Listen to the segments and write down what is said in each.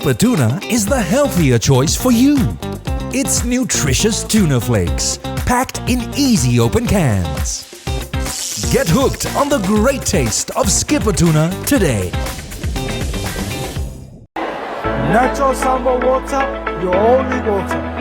Skipper Tuna is the healthier choice for you. It's nutritious tuna flakes, packed in easy open cans. Get hooked on the great taste of Skipper Tuna today. Natural Samoa water, your only water.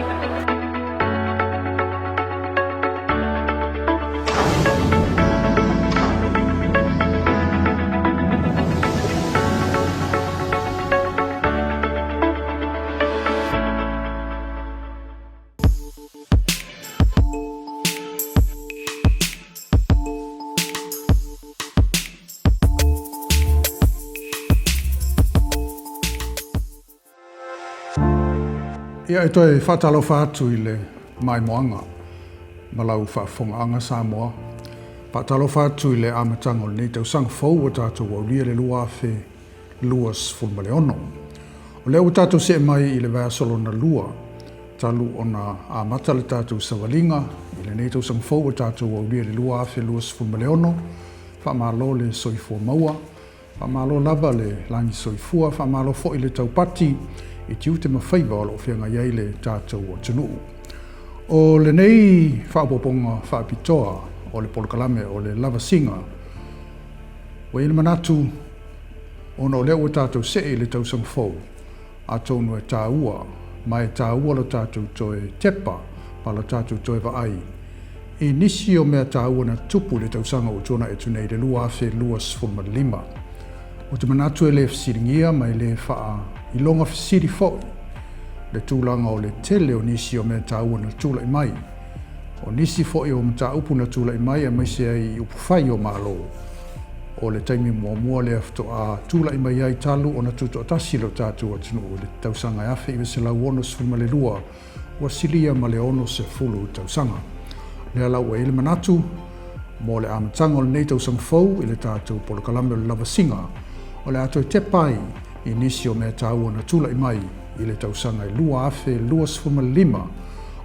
Ia, e toe faatalofa atu i le maimoaga ma lau faafofogaaga Samoa. Faatalofa atu i le amataga o lenei tausaga fou ua tatou aulia le 2026. O lea ua tatou see mai i le vaiaso lona lua talu ona amata le tatou savaliga i lenei tausaga fou ua tatou aulia le 2026. Faamalo le soifua maua. Faamalo lava le lagi soifua, faamalo foi le taupati i tiute ma faiva o lo o feagai ai le tatou atunuu. O lenei faaopoopoga faapitoa o le polokalame o le lavasiga, ua i ai le manatu ona o lea ua tatou see i le tausaga fou, atonu e taua ma e taua lo tatou toe tepa ma lo tatou toe vaai i nisi o mea taua na tupu i le tausaga ua tuanai atu nei i le 2025. Ou te manatu e le fesiligia ma e le faailoga fesili foi le tulaga o le tele o nisi o mea taua na tulai mai. O nisi foi o mataupu na tulai mai aemaise ai i upufai o Malo, o le taimi muamua lea faatoa tulai mai ai talu ona tutoatasi lo tatou atunuu i le tausaga e 1962, ua silia ma le 60 tausaga. O lea la ua i ai le manatu mo le amataga o lenei tausaga fou i le tatou polokalame o le lavasiga, o le a toe tepa ai i nisi o mea taua na tulai mai i le tausaga e 2025,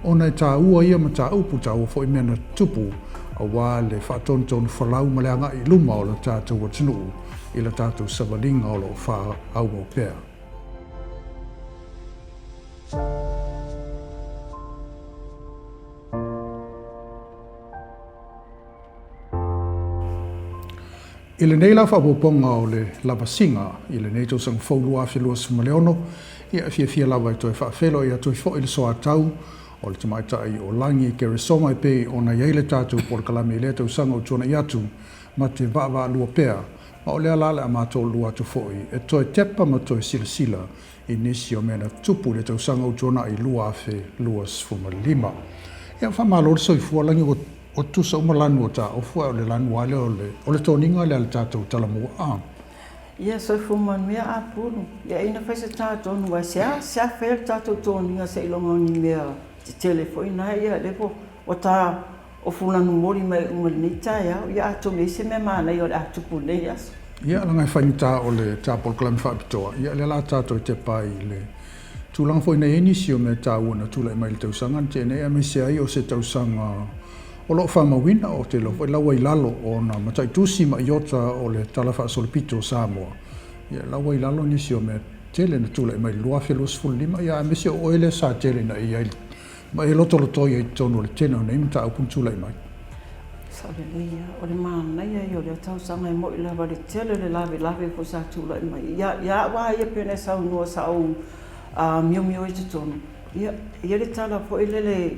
ona e taua ia mataupu, taua foi mea na tutupu aua le faatonutonu folau ma le agai i luma o le tatou atunuu i le tatou savaliga o lo o faaauau pea. I lenei la faaopoopoga o le lavasiga i lenei tausaga fou 2026, ia e fiafia lava e toe faafeiloai atu ai foi le soatau o le tamaitai o Lagi Keresoma e pei ona i ai le tatou polokalame i lea tausaga ua tuanai atu ma te vaavaalua pea, ma o lea la le a matou lua atu foi e toe tepa ma toe silasila i nisi o mea na tupu i le tausaga ua tuanai 2025. Ia, faamalo le soifua Lagi ua ua tutusa uma lanu o Taaofu ae o le lanu lava lea o le o le toniga lea a le tatou Talamua a. Ia soifua manuia Apulu. Ia ina fai se ta tonu ae sea sea fai le tatou toniga seiloga o ni mea tetele foi na ia lea ua ta ofu lanumoli mai uma i lenei taeao. Ia atonu e i ai se mea manaia o le a tupu i lenei aso. Ia leaga e faigata o le ta polokalame faapitoa, ia lea la tatou te tepa ai i le tulaga foi na i ai nisi o mea taua na tulai mai i le tausaga na tea nei aemaise ai o se tausaga o lo o faamauina, ou te iloa foi la ua i lalo ona mataitusi ma iota o le Tala Faasolopito o Samoa, ia la ua i lalo nisi o mea tele na tulai mai i le 2025, ia aemaise o oe lea sa tele ina e i ai ma e lotolotoi ai i totonu o le tele o nei mataupu na tulai mai. Sao lelei lava, o le manaia ia o lea tausaga e moni lava i le tele o le lavelave foi sa tulai mai. Ia, ia au lava ia pei ona e saunoa sa ou miomio i totonu, ia, e i ai le tala foi lele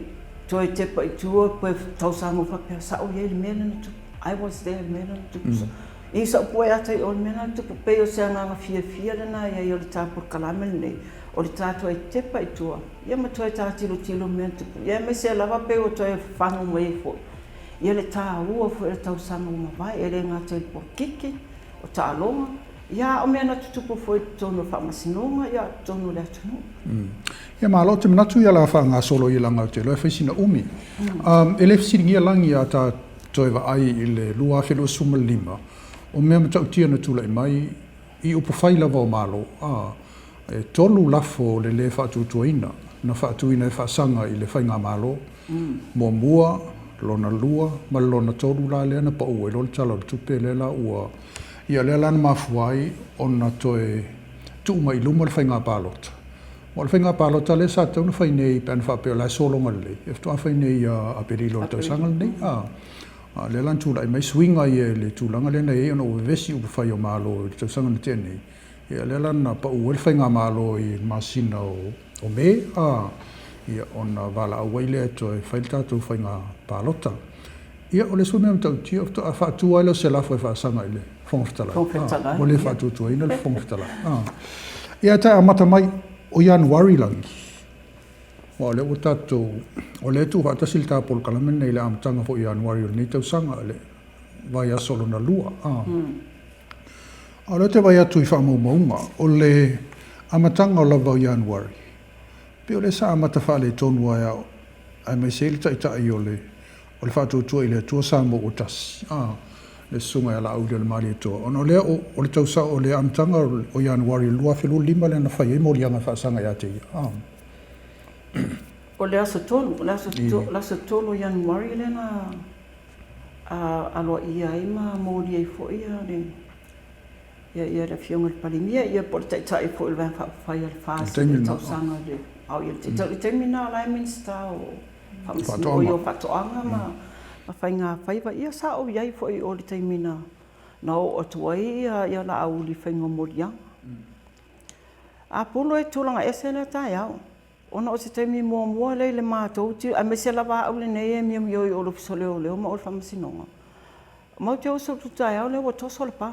toe tepa i tua toe tausaga faapea, sa ou i ai i le mea lea na tupu, I was there i le mea lea na tupu. I sa'u po'e ata i o i le mea lena na tupu, pei o se agaga fiafia lena i ai o le ta polokalame lenei, o le ta toe tepa i tua, ia ma toe ta tilotilo i mea na tupu, ia aemaise lava pei ua toe fafagu mai ai foi ia le taua foi o le tausaga ua mavae, e le gata i le polokiki, o taaloga, ia a o mea na tutupu foi i totonu o le faamasinoga, ia totonu o le atunuu. Ia malo, ou te manatu ia o le a faagasolo ia leaga ou te iloa e fai sina umi. E le fesiligia lagi a ta toe vaai i le 2025, o mea matautia na tulai mai i upufai lava o Malo, a, e tolu lafo o le lē faatuatuaina na faatuina e faasaga i le Faigamalo, muamua, lona lua ma le lona tolu la lea na pau ai loa le Tala o le Tupe lea la ua, ia lea la na mafua ai ona toe tuu mai i luma le faiga palota. Aua o le faiga palota lea sa tatau ona fai nei pe ana faapea o la e sologa lelei, e faatoa fai nei ia Aperila o le tausaga lenei. A o lea la na tulai mai suiga ia i le tulaga lea na i ai ona ua vevesi upufai o Malo i le tausaga na tea nei, ia lea la na pau ai le faigamalo i le masina o Me, a, ia ona valaau ai lea e toe fai le tatou faiga palota. Ia, o le isi foi mea matautia, faatoa faatu lava lea o se lafo e faasaga i le Fofoga Fetalai. Fofoga Fetalai. Ua le faatuatuaina le Fofoga Fetalai. Ia, ae amata mai, o Ianuari lagi, aua o lea ua tatou, o lea e tuufaatasi le ta polokalame lenei i le amataga foi o Ianuari o lenei tausaga, le vaiaso lona lua. A o lea ou te vaai atu i faamaumauga, o le amataga lava o Ianuari, pei o lea sa amata faaletonu lava aemaise ai le Taitai o le o le faatuatua i le Atua Samoa ua tasi, a, le Susuga ia Laauli o le Malietoa, ona o lea o, o le tausa, o le amataga o Ianuari o le 2025 lea na fai ai moliaga e faasaga ia te ia, a. O le aso tolu, o le aso, le aso tolu o Ianuari lea na aloaia ai ma molia ai foi le, ia, ia le Afioga i le Palemia, ia po o le Taitai foi o le Vaega Faaupufai a le FAST i le tausaga i le, a o ia le, i le taimi lena o la e Minisita o Faatoaga. Faatoaga ma faiga faiva. Ia sa ou i ai foi i o i le taimi na na oo atu ai ia Laauli i faiga o moliaga. Apulu e tulaga ese lea taeao, ona o se taimi muamua lea i le matou aemaise lava au lenei e miomio i o i le Ofisa o Leoleo ma o i le Faamasinoga. Matou te oso atu i le taeao lea ua toso le pa.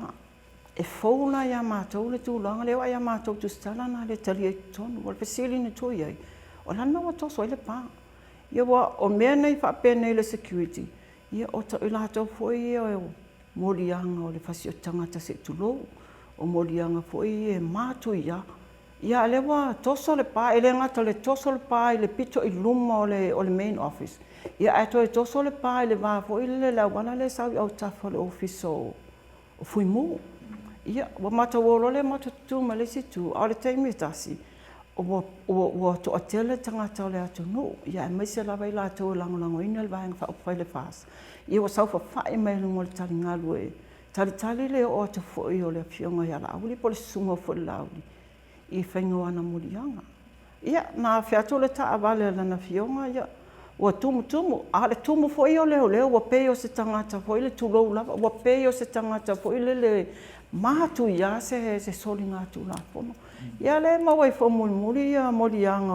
E fou la ia matou le tulaga lea, aua ia matou tusitala na le talia i totonu. O le fesili na tuu i ai, o le a le mea ua toso ai le pa? Ia aua o mea nei faapenei i le security, ia o i latou foi ia o moliaga o le fasioti tagata se i tulou, o moliaga foi ia e matuia. Ia a o lea ua toso le pa, e le gata i le toso o le pa i le pito i luma o le main office, ia ae toe toso le pa i le va foi lele i le auala lea e sau i autafa o le Ofisa o o Fuimu. Ia, ua matou o loa lea matou tutu mai le isi itu, a o le taimi e tasi, ua toatele tagata o le atunuu, aemaise lava i latou e lagolagoina le Vaega Faaupufai a le FAST, ia ua saofafai mai i luga o le taligalu e talitali le oo atu foi o le Afioga ia Laauli po o le Susuga foi i le Laauli i le faiga o ana moliaga. Ia, na afe atu le taavale a lana afioga, ia, ua tumutumu, a o le tumu foi ia o leoleo, ua pei o se tagata foi lele, tulou lava, ua pei o se tagata foi lele matuia se soligatulafono. Ia lea e maua ai foi mulimuli moliaga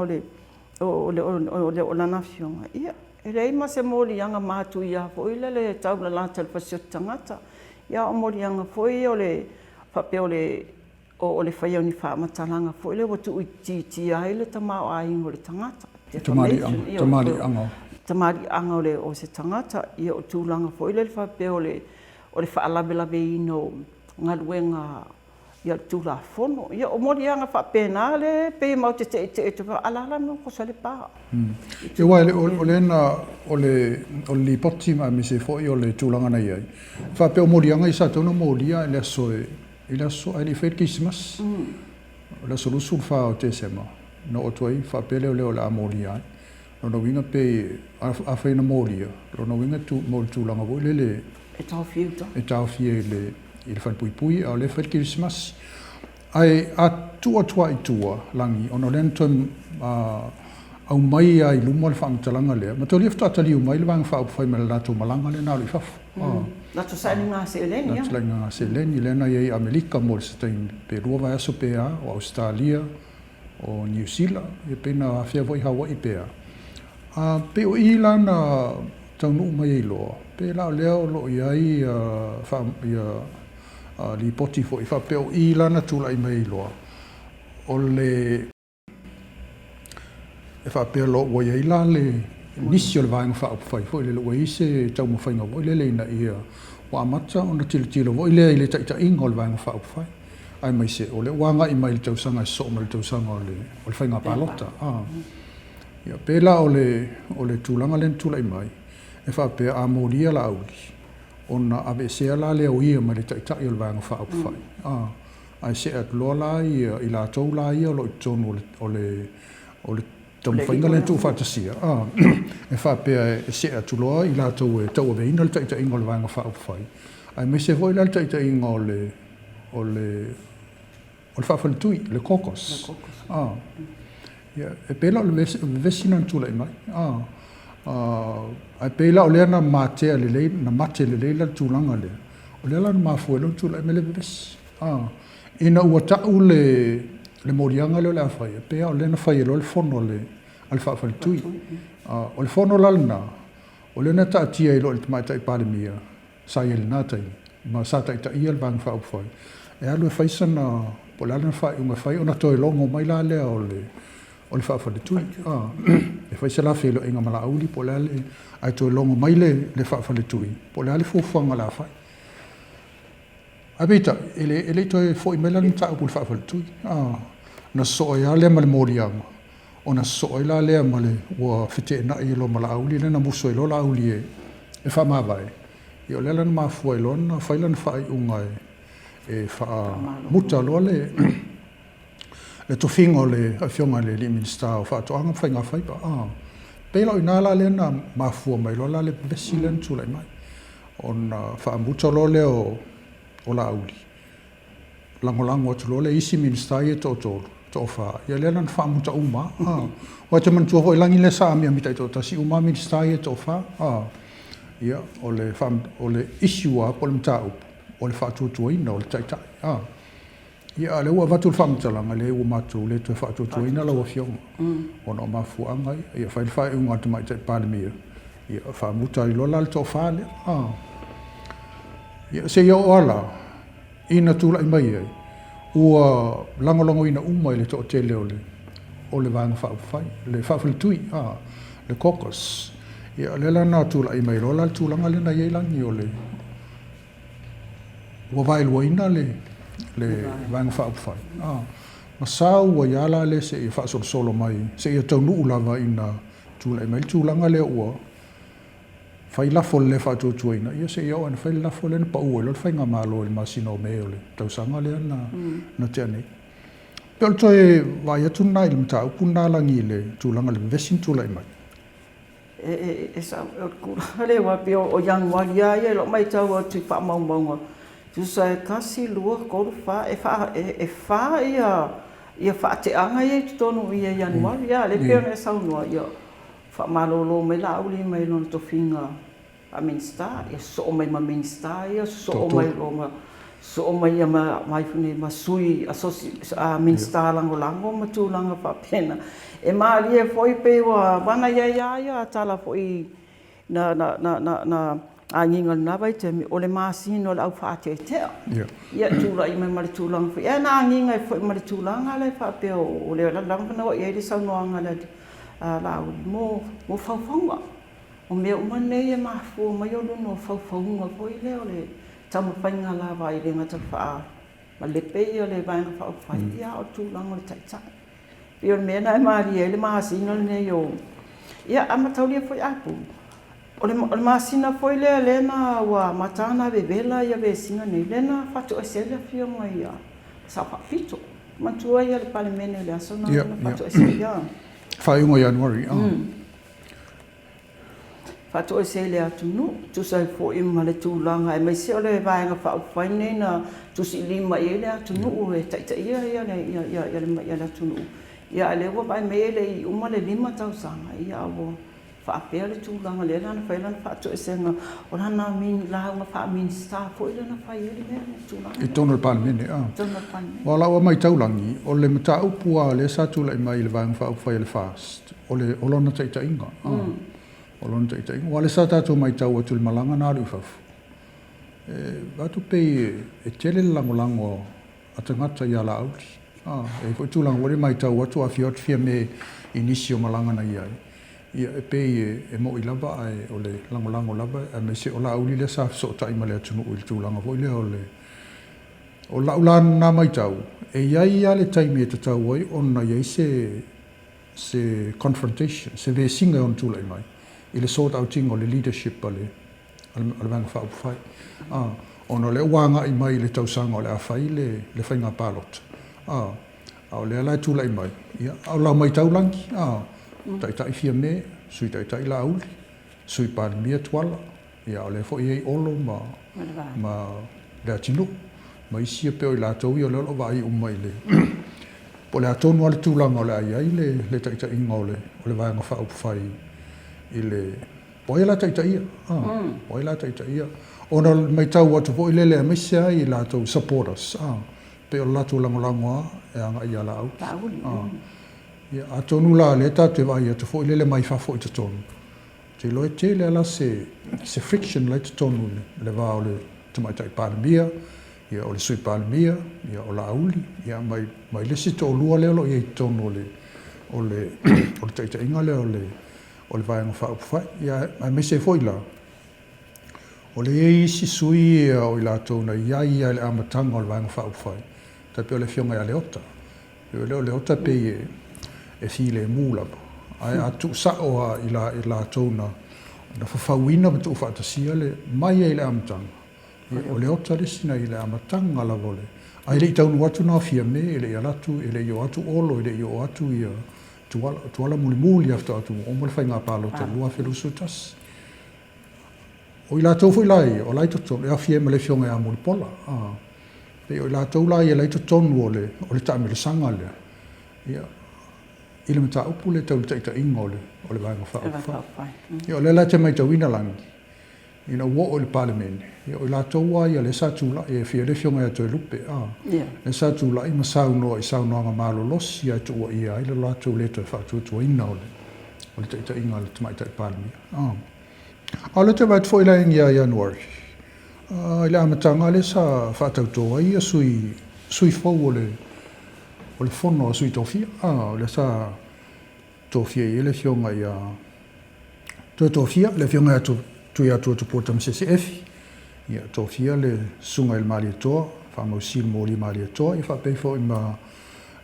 o lana afioga, ia, e leai ma se moliaga matuia foi lele e taulalata i le fasioti tagata, a o moliaga foi ia o le faapea o le o le faia o ni faamatalaga foi lea ua tuuitiitia ai le tamaoaiga o le tagata. Tamaliiaga. Tamaliiaga o se tagata. Ia o tulaga foi lea faapea o le faalavelaveina o galuega ia le Tulafono. Ia o moliaga faapena lea e pei matou te teitei atu a o le a la le mea ua toso ai le pa? Ia aua o lea na, o le Lipoti ma aemaise foi o le tulaga na i ai, e faapea o moliaga ia sa tatau ona molia i le aso e I le aso ae le i faia le Kerisimasi, o le aso 24 o Tesema, na oo atu ai faapea leoleo o le a molia ai. Lona uiga pe afai na molia, lona uiga mo le tulaga foi lele e taofia i uta, e taofia i le i le falepuipui a o lea e fai le Kerisimasi. Ae a tuu atu lava i tua Lagi, ona o lea na toe aumai lava i luma le faamatalaga lea, mataulia faatoa taliu mai le Vaega Faaupufai mai le latou malaga lea na alu i fafo. Latou sailiga seleni. Latou sailiga seleni lea na i ai i Amerika mo se taimi pe lua vaiaso pe a, o Ausetalia, o Niu Sila, ia pe na afea foi Hawaii pe a. A pei o i la na taunuu mai ai loa, pe la o lea o lo o i ai ia, ia lipoti foi faapea o i la na tulai mai ai loa, o le E faapea loa ua i ai la le nisi o le Vaega Faaupufai foi lele, ua i ai se taumafaiga foi lele ina ia ua amata ona tilotilo foi lea i le taitaiga o le Vaega Faaupufai, aemaise o lea ua agai mai i le tausaga e sosoo ma le tausaga o le faiga palota. Ia, pei la o le tulaga lea na tulai mai, e faapea a molia Laauli, ona aveesea la lea o ia mai le taitai o le Vaega Faaupufai. Ae see atu loa la i latou la ia o lo o i totonu o le o le taumafaiga lea na tuufaatasia, e faapea e see atu loa i latou e tauaveina le taitaiga o le Vaega Faaupufai, aemaise foi la le taitaiga o le o le o le faafaletui, le caucus. Ia, e pei la o le vevesi lena na tulai mai. Ae pei la o lea na matea lelei, na mate lelei la le tulaga lea, o lea la na mafua ai loa ona tulai mai le vevesi. Ina ua tau le le moliaga lea o le a fai, e pei lava o lea na fai ai loa le fono a le a le faafaletui. O le fono la lena, o lea na taatia ai loa i le Tamaitai Palemia sa i ai i lena taimi, ma sa taitaia le Vaega Faaupufai, e alu e fai sana, po o le a lana faaiuga e fai, ona toe logo mai la lea o le o le faafaletui. E fai se la feiloaiga ma Laauli po o le a le, ae toe logo mai le le faafaletui po o le a le fuafuaga o le a fai. Ae peitai, e le e le i toe foi mai la le mataupu i le faafaletui. Na sosoo ai lava lea ma le moliaga, ona sosoo ai la lea ma le ua feteenai ai loa ma Laauli, lea na musu ai loa Laauli e faamavae. Ia o lea la na mafua ai loa ona fai lana faaiuga e faamuta loa le le tofiga o le Afioga i le alii Minisita o Faatoaga ma Faigafaiva. Pei la o i ina la lea na mafua mai loa la le vevesi lea na tulai mai, ona faamuta loa lea o Laauli, lagolago atu loa le isi Minisita ia e toatolu, toafa, ia lea la na faamuta uma lava. Aua e te manatua foi Lagi lea sa amiami taitoatasi uma lava Minisita ia e toafa. Ia, o le o le issue lava po o le mataupu, o le faatuatuaina o le Taitai. Ia, a o lea ua avatu le faamatalaga, leai ua matou le toe faatuatuaina lau Afioga ona o mafuaaga ia. Ia fai le faaiuga a le Tamaitai Palemia, ia faamuta ai loa la le toafa lea. Ia, seia oo lava la ina tulai mai ai, ua lagolagoina uma e le toatele o le o le Vaega Faaupufai, le faafaletui, le caucus. Ia, o lea la na tulai mai loa la le tulaga lea na i ai Lagi o le ua vaeluaina le le Vaega Faaupufai, ma sau ai lava la lea seia faasolosolo mai, seia taunuu lava ina tulai mai le tulaga lea ua fai lafo i le le faatuatuaina, ia seia oo ina fai le lafo lea na pau ai loa le faigamalo i le masina o Me o le tausaga lea na tea nei. Pei o le toe vaai atu lena i le mataupu lena Lagi i le tulaga i le vevesi na tulai mai. E sao, o le tulaga lea aua pei o Ianuari lava ia i lau matau atu i faamaumauga, tusa e 1, 2, 3, 4, e fa ia faateaga ia i totonu i Ianuari. A o lea e pei ona e saunoa, ia faamalolo mai Laauli mai lona tofiga faa-Minisita, ia sosoo mai ma Minisita ia, sosoo mai loa ma, sosoo mai ia ma, ma sui Minisita Lagolago ma tulaga faapena. E malie foi pei ua aua na i ai lava ia tala foi na, na, na, na, na agiga i lena vaitaimi, o le masina o le au faateatea. Ia tulai mai ma le tulaga foi, ae na agiga ai foi ma le tulaga lea faapea o lea lava na oo i ai le saunoaga a Laauli mo faufauga. O mea uma nei e mafua mai o luga o faufauga foi lea o le taumafaiga lava e le gata faamalepe ia le Vaega Faaupufai, ia a o le tulaga o le taitai. E pei o le mea lena e malie ai le masina lenei o, ia a mataulia foi Aperila, o le masina foi lea lea na ua amata ona vevela ia vesiga nei, lea na faatoese ai le Afioga ia Sao Faapito. Manatua ia le Palemene i le aso lena na faatoese ai ia. Faaiuga o Ianuari. Faatoese ai le atunuu, tusa ai foi ma le tulaga aemaise o le Vaega Faaupufai lenei na tusilima i ai le atunuu e taitaia le atunuu. Ia a o lea ua vaai mai e le i uma le 5 tausaga, ia a ua faapea le tulaga lea la na fai ai lana faatoesega, o lana lauga faa-Minisita foi lea na fai ai le mea lea, le tulaga lea. I totonu o le Palemene, a. I totonu o le Palemene. Aua o lau lava matau Lagi, o le mataupu lava lea sa tulai mai i le Vaega Faaupufai a le FAST, o le, o lona taitaiga, o lona taitaiga. Aua o lea sa tatou matau atu i le malaga na alu i fafo, e vaai atu pei e tele le lagolago a tagata ia Laauli. E i ai foi tulaga foi lea e matau atu a afio atu Fiame i nisi o malaga na i ai, ia e pei e moni lava ae o le lagolago lava aemaise o Laauli lea sa fesootai ma le atunuu i le tulaga foi lea o le O lau la lena matau, e i ai lava le taimi e tatau ai ona i ai se se confrontation, se vesiga e ono tulai mai i le sort out ina o le leadership a le a le Vaega Faaupufai. Ona o lea ua agai mai i le tausaga o le a fai le le faiga palota, a o lea la e tulai mai, ia, a o lau matau Lagi, a, Taitai Fiame, Sui Taitai Laauli, Sui Palemia Tuala, Ia, o lea foi e i ai Olo ma ma Leatinuu ma isi ia pei o i latou ia o lea o lo o vaai uma i le Po o le a tonu lava le tulaga o le a i ai le taitaiga o le Vaega Faaupufai i le, po o ai o le a taitaia, a, po o ai o le a taitaia. Ona o le matau atu foi lele aemaise lava i latou supporters, a, pei o le latou lagolago lava e agai ia Laauli. A, ia, atonu la o lea tatou te vaai atu foi lele mai fafo i totonu, Ou te iloa e tele lava la se se friction la i totonu i le va o le Tamaitai Palemia, ia o le Sui Palemia, ia o Laauli, ia mai mai le isi toalua lea o lo o i ai i totonu o le o le o le taitaiga lea o le o le Vaega Faaupufai. Ia aemaise ai foi la, o lea e i ai isi sui usufono o i latou na i ai lava i le amataga o le Vaega Faaupufai, tai pei o le Afioga ia Leota. O Leota pei e filemu lava, ae a tuu sao lava i latou na fafauina ma tuufaatasia le mai ai i le amataga, o Leota le isi na i le amataga lava o le... Ae le i taunuu atu na Fiame, e le i alu atu, e le i oo atu Olo, e le i oo atu ia Tuala. O Tuala mulimuli lava faatoa atu ua uma le faiga palota i le 2021. O i latou foi la ia, o la e i totonu, e aofia ai ma le Afioga ia Mulipola. Pei o i latou la ia la e i totonu o le, o le taamilosaga lea, ia, i le mataupu lea tau le taitaiga o le, o le Vaega Faaupufai. Ia, o lea la e te matauina Lagi, ina ua oo i le Palemene, ia, o i latou lava ia lea sa tulai, e aofia ai le Afioga ia Toelupe, a, lea sa tulai ma saunoa i saunoaga malolosi lava e tuuaia ai le latou le toe faatuatuaina o le, o le taitaiga a le Tamaitai Palemia. A. A o lea ou te vaai atu foi la ia Ianuari, i le amataga lea sa faatauto ai ia sui, sui fou o le, o le fono a sui tofia. O lea sa tofia i ai le afioga ia, toe tofia le afioga ia Tuiatua Tupua Tamasese Efi, ia tofia le susuga i le Malietoa, Faamausi le Moli Malietoa, ia faapea foi ma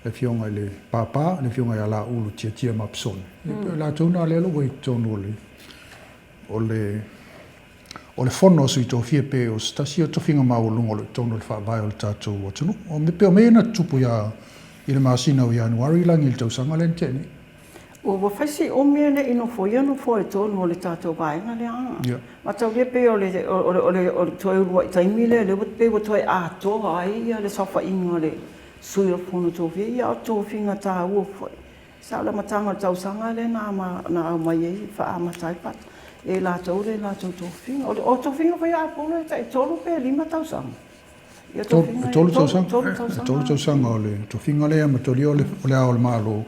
le afioga i le Papa, le afioga ia Laulu Tiatia Mapsone. Ia pei o latou na lea ua i totonu o le o le o le fono a sui tofia pe o se tasi o tofiga maualuga o lo o i totonu o le faavae o le tatou atunuu. O mea, pei o mea ia na tutupu ia i le masina o Ianuari lagi i le tausaga lea na tea nei. Ua fai si umi e le i nofoia nofoa i totonu o le tatou vaega lea. Yeah. Mataulia pei o le, o le, o le, o le toe uluai taimi lea, lea ua pei ua toe atoa ai le saofaiga o le sui o le fono tofia, ia o tofiga taua foi. Sa o le amataga o le tausaga lea na na aumai ai faaamata ai le e latou le latou tofiga. O tofiga foi a Apolo e tai 3 pe 5 tausaga. Ia tofiga e 3 tausaga. E 3 tausaga o le tofiga lea amatolia o le Ao o le Malo.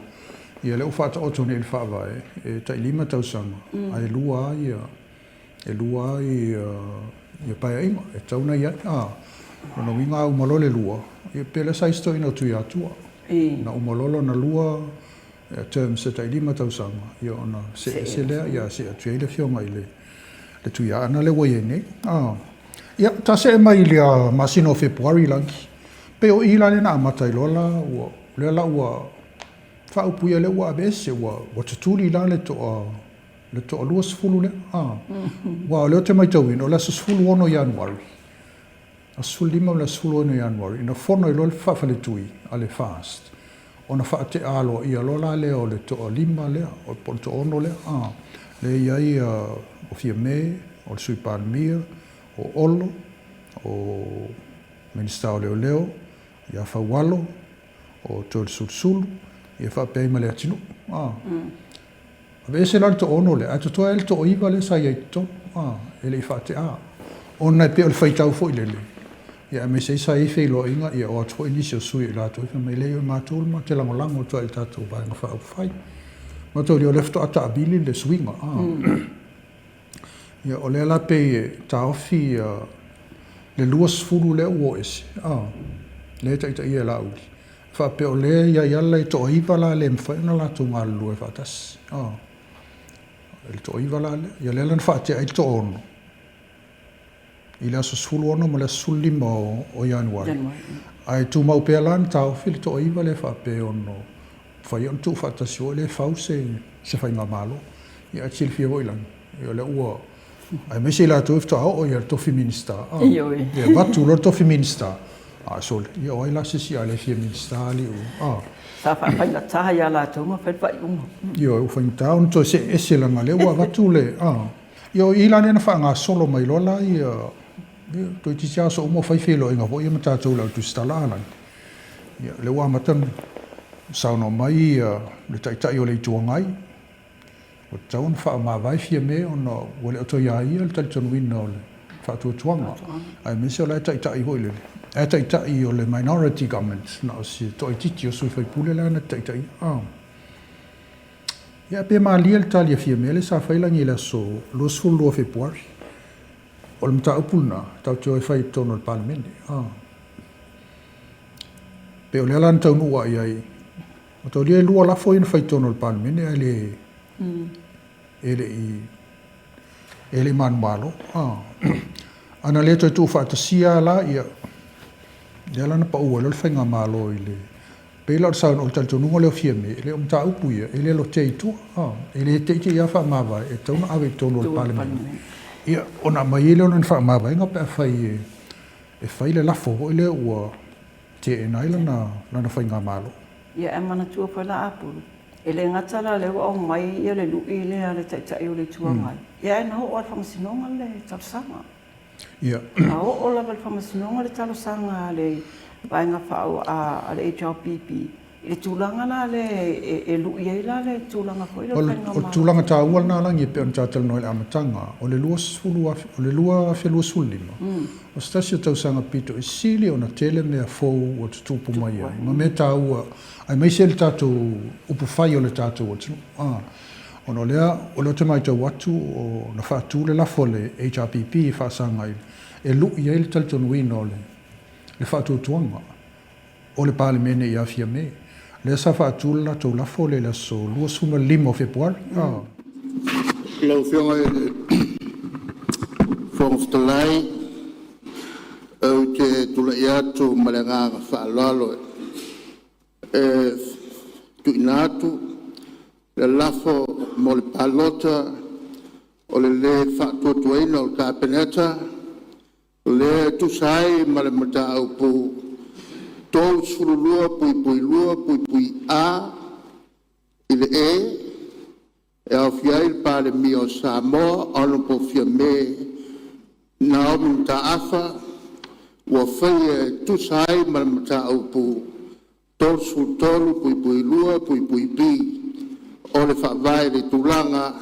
Ia lea ua faataoto nei i le Faavae e tai 5 tausaga ae 2 ia e 2 ia paeaiga e tatau ona i ai. A, lona uiga a uma loa le 2, ia pei o lea sa i si toeaina o Tuiatua, na uma loa lona 2 terms e tai 5 tausaga, ia ona see ese lea, ia see atu i ai le afioga i le Tuiaana lea ua i ai nei. A, ia, ta see mai i le masina o Fepuari lagi, pei o i la lea na amata ai loa la, ua, lea la ua faaupuia lea ua aveese, ua tutuli la le toa le toa 20 lea, a. Aua o lea ou te matauina, o le aso 16 Ianuari, aso 15 ma le aso 16 Ianuari, na fono ai loa le faafaletui a le FAST, ona faatea aloaia loa la lea o le toa 5 lea, po o le toa 6 lea, a. Lea e i ai o Fiame, o le Sui Palemia, o Olo, o Minisita o Leoleo, ia Faualo, o Toeolesulusulu, ia faapea ai ma Leatinuu, a. Aveese la le toaono lea, ae totoe ai le toaiva lea sa i ai i totonu, a, e le i faatea. Ona e pei o le faitau foi lele, ia aemaise ai sa i ai feiloaiga, ia o atu foi nisi o sui o i latou fai mai, leai o matou matou te lagolago atu lava i le tatou Vaega Faaupufai. Mataulia o lea faatoa taavili le suiga, a. Ia, o lea la pei e taofi le 20 lea ua o ese, a, lea e taitaia e Laauli, faapea o lea e i ai lava le toaiva la le mafai ona latou galulue faatasi, a, le toaiva la lea. Ia lea la na faatea ai le toaono i le aso 16 ma le aso 15 o Ianuari, ae tumau pea la na taofi le toaiva lea faapea e ono mafai ona tuufaatasi foi lea e fau se faigamalo. Ia ae te silafia foi Lagi, ia o lea ua, aemaise i latou ia faatoa oo i le tofi Minisita, a, ia avatu loa le tofi Minisita, a sole, ia o ai la se isi a le fia Minisita alii o, a. Sa faafaigata ia latou ona fai le faaiuga. Ioe, ua faigata ona toe see ese leaga o lea ua avatu le, a. Ia o i la lea na faagasolo mai loa la ia, ia toeitiiti lava aso uma o fai feiloaiga foi ia ma tatou i le au tusitala a Lagi. Ia, lea ua amata ona Saunoa mai le Taitai o le Itu Agai, ua tatau ona faamavae Fiame ona ua le o toe ia ia le talitonuina o le faatuatuaga, aemaise o la e taitai foi lele, ae taitai o le minority government, na o si toaitiiti o sui faipule la na te taitaia. Ia, pe malie le tali a Fiame lea sa fai lagi i le aso 22 o Fepuari. O le mataupu lena, tatou te o e fai i totonu o le Palemene. Pe o lea la na taunuu lava i ai, mataulia e lua lafo ia na fai i totonu o le Palemene ae le e le i e le i manumalo. A na le toe tuufaatasia lava la, ia, lea la na pau ai loa le faigamalo i le pei la o le saunoa, o le talitonuga lea o Fiame, e le o mataupu ia, e le lotea i tua. E le te i te i lava faamavae, e tatau ona ave i totonu o le Palemene, ia, ona aumai ai lea o lana faamavaega pe afai e fai le lafo foi lea ua teena ai lana faigamalo. Ia, ae manatua foi la Apulu, e le gata la o lea ua aumai le lui lea a le Taitai o le Itu Agai, ia ae na oo lava i le Faamasinoga le talosaga. Ia. Na oo lava i le Faamasinoga le talosaga a le Vaega a le HRPP i le tulaga la lea e lui ai la le tulaga foi lea o le faigamalo. O le tulaga taua lena Lagi e pei ona ta talanoa i le amataga, o le 2025, o se tasi o tausaga pito i sili ona tele mea fou ua tutupu mai ai ma mea taua aemaise le tatou upufai o le tatou atunuu. Ona o lea, o lea ou te matau atu na faatu le lafo a le HRPP e faasaga i, e lui ai le talitonuina o le faatuatuaga o le Palemene ia Fiame. Lea sa faatu le latou lafo lea i le aso 25 o Fepuari. Lau Afioga i le Fofoga Fetalai, ou te tulai atu ma le agaga faaaloalo e tuuina atu le lafo mo le Palota o le Lē Faatuatuaina o le Kapeneta, lea e tusa ai ma le Mataupu 32(2)(a) i le (e), e aofia ai le Palemia o Samoa Honourable Fiame Naomi Mataafa, ua faia e tusa ai ma le Mataupu 33(2)(b) o le Faavae i le tulaga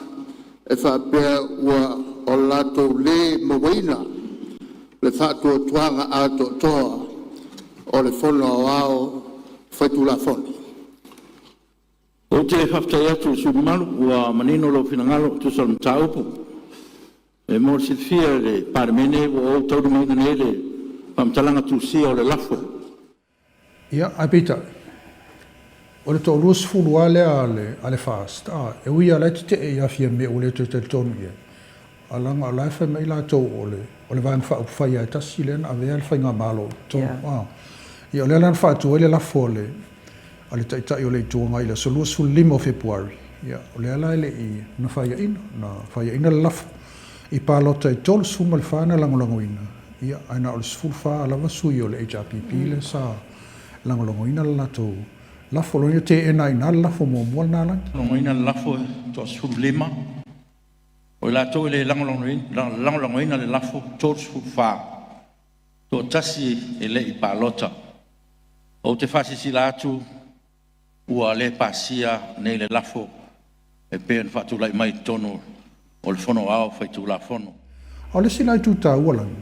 e faapea ua o latou lē mauaina le faatuatuaga atoatoa o le Fono Aoao Faitulafono. Ou te faafetai atu i le sui usufono mamalu ua manino lou finagalo e tusa o le mataupu. E mo le silafia e le Palemene ua ou taulimaina nei le faamatalaga tusia o le lafo. Ia, ae peitai, o le toa-20 lava lea a le FAST, e ui lava o la e tetee ia Fiame ua le toe talitonu i ai, ae leaga o la e fai mai latou o le o le Vaega Faaupufai lava e tasi lea na avea le Faigamalo i totonu. Ia o lea la na faatu ai le lafo a le a le Taitai o le Itu Agai i le aso 25 o Fepuari, ia, o lea la e le i na faiaina, na faiaina le lafo i palota e 34 na lagolagoina, ia, ae na o le 14 lava sui o le HRPP lea sa lagolagoina le latou lafo. O lona uiga e teena ai i ina le lafo muamua lena Lagi. Lagolagoina le lafo e toa-15, o i latou e le lagolagoina le lafo e 34, toatasi e le i palota. Ou te faasilasila atu ua le pasia nei le lafo e pei ona faatulai mai i totonu o le Fono Aoao Faitulafono. A o le isi la itu taua Lagi,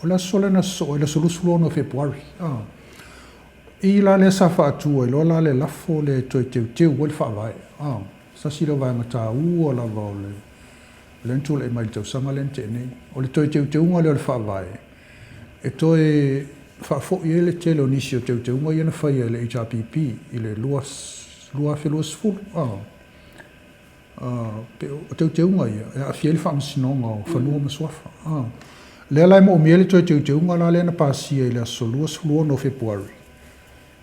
o le aso lea na sosoo ai, le aso 26 o Fepuari, i la lea sa faatu ai loa la le lafo lea e toe teuteu ai le Faavae. Se tasi lea o vaega taua lava o le lea na tulai mai i le tausaga lea na tea nei. O le toe teuteuga lea o le Faavae e toe faafoi ai le tele o nisi o teuteuga ia na faia e le HRPP i le 2020. O teuteuga ia e aafia ai le Faamasinoga o Fanua ma Suafa. Lea la e moomia ai le toe teuteuga la lea na pasia i le aso 26 o Fepuari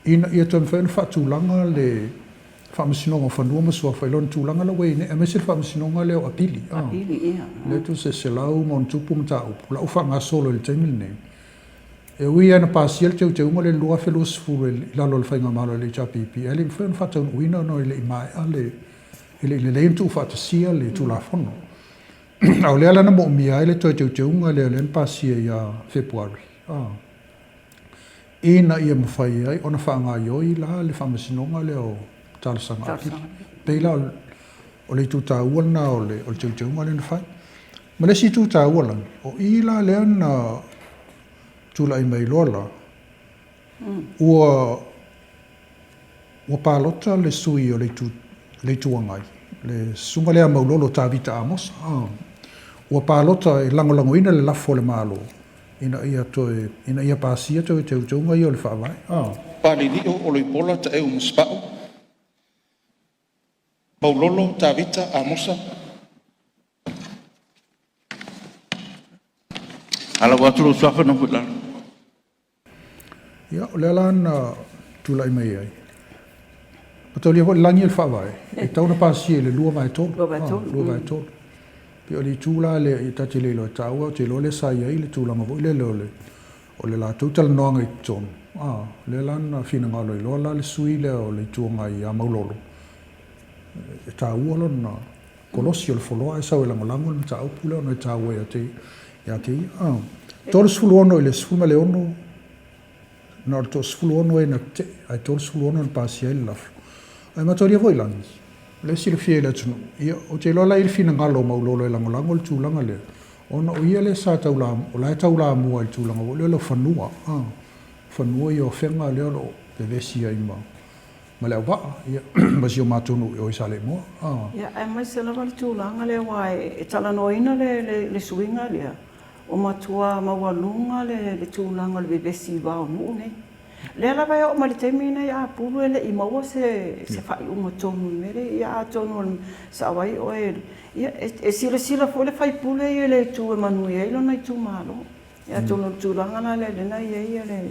ina ia toe mafai ona faatulaga le Faamasinoga o Fanua ma Suafa i lona tulaga la ua i ai nei, aemaise le Faamasinoga lea o Apili, lea tusa e 100+ mataupu la ua faagasolo i le taimi lenei. E ui lava ina pasia le teuteuga lea i le 2020 i lalo o le Faigamalo a le HRPP, ae le i mafai ona faataunuuina ona e le i maea le, e le i lelei ona tuufaatasia le Tulafono. A o lea la na moomia ai le toe teuteuga lea lea na pasia ia Fepuari. Ina ia mafai ai ona faagaoioi la le Faamasinoga lea o Talosaga Apili. E pei la o le itu taua lena o le teuteuga lea na fai. Ma le isi itu taua lagi, o i la lea na tulai mai loa la, ua ua palota le sui o le Itu, le Itu Agai, le susuga lea Maulolo Tavita Amosa, ua palota e lagolagoina le lafo a le Malo ina ia toe, ina ia pasia toe teuteuga ia o le Faavae. Palilio Oloipola Taeu Masepau. Maulolo Tavita Amosa. Atu lou suafa nofo i lalo. Ia, o lea la na tulai mai ai. Mataulia foi le lagi o le Faavae, e tatau ona pasia i le 2/3. 2/3. 2/3. Pei o le itu la lea ta te le iloa e taua, ou te iloa lea sa i ai le tulaga foi lele o le o le latou talanoaga i totonu, lea la na finagalo ai loa la le sui lea o le Itu Agai ia Maulolo, e taua lona kolosi o le foloa ae sau e lagolago le mataupu lea ona e taua ia te ia te ia. 36 i le 16, na o le toa-16 e na tetee, ae 36 na pasia ai le lafo. Ae mataulia foi lagi, o lea e silafia e le atunuu, ia, ou te iloa la e i ai le finagalo o Maulolo e lagolago le tulaga lea, ona o ia lea sa taula, o la e taulamua i le tulaga foi lea o fanua, fanua ia o Afega lea o lo o vevesi ai ma ma le auvaa, ia, ma si o matou nuu i o i Saleimoa. Ia, aemaise lava le tulaga lea aua e talanoaina le le suiga lea, ua matua maualuga le le tulaga o le vevesi i va o nuu nei. Lea lava e oo mai le taimi lenei Apulu e le i maua se se faaiuga tonu i le mea lea, ia atonu e sao ai oe, ia e silasila foi le sui usufono ia i le itu e manuia ai lona itumalo. Ia atonu o le tulaga la lea lea na i ai le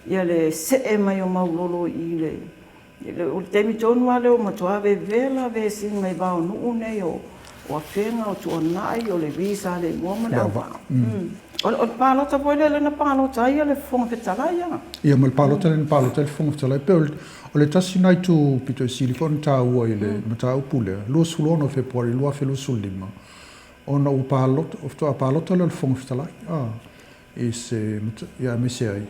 ia le see mai o Maulolo i le o le taimi tonu lava lea ua matua vevela vesiga i va o nuu nei o Afega, o Tuanai, o Levi, Saleimoa ma Leauvaa. O le palota foi lea na palota ai le Fofoga Fetalai a. Ia ma le palota lea na palota ai le Fofoga Fetalai. Pei o le tasi lena itu pito i sili foi ona taua i le mataupu lea, 26 o Fepuari 2025, ona ua palota, faatoa palota lea o le Fofoga Fetalai i se, ia aemaise ai,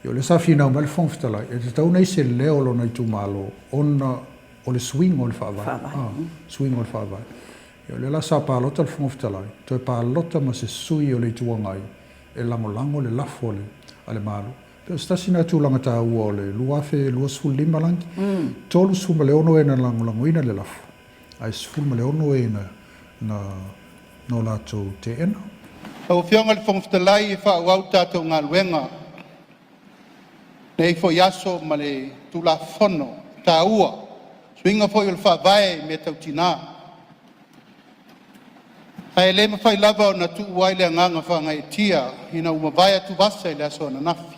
ia o lea sa finau mai le Fofoga Fetalai, e tatau ona i ai se leo o lona itumalo ona o le suiga o le Faavae, suiga o le Faavae. Ia o lea la sa palota le Fofoga Fetalai, toe palota ma se sui o le Itu Agai e lagolago le lafo a le Malo. Pei o se tasi lena tulaga taua o le 2025 lagi, 36 e na lagolagoina le lafo, ae 16 e na o latou teena. Lau Afioga i le Fofoga Fetalai, e faaauau le tatou galuega i lenei foi aso ma le Tulafono taua, suiga foi o le Faavae i mea tau tina. Ae le mafai lava ona tuua ai le agaga faagaeetia ina ua mavae atuvasa i le aso ananafi,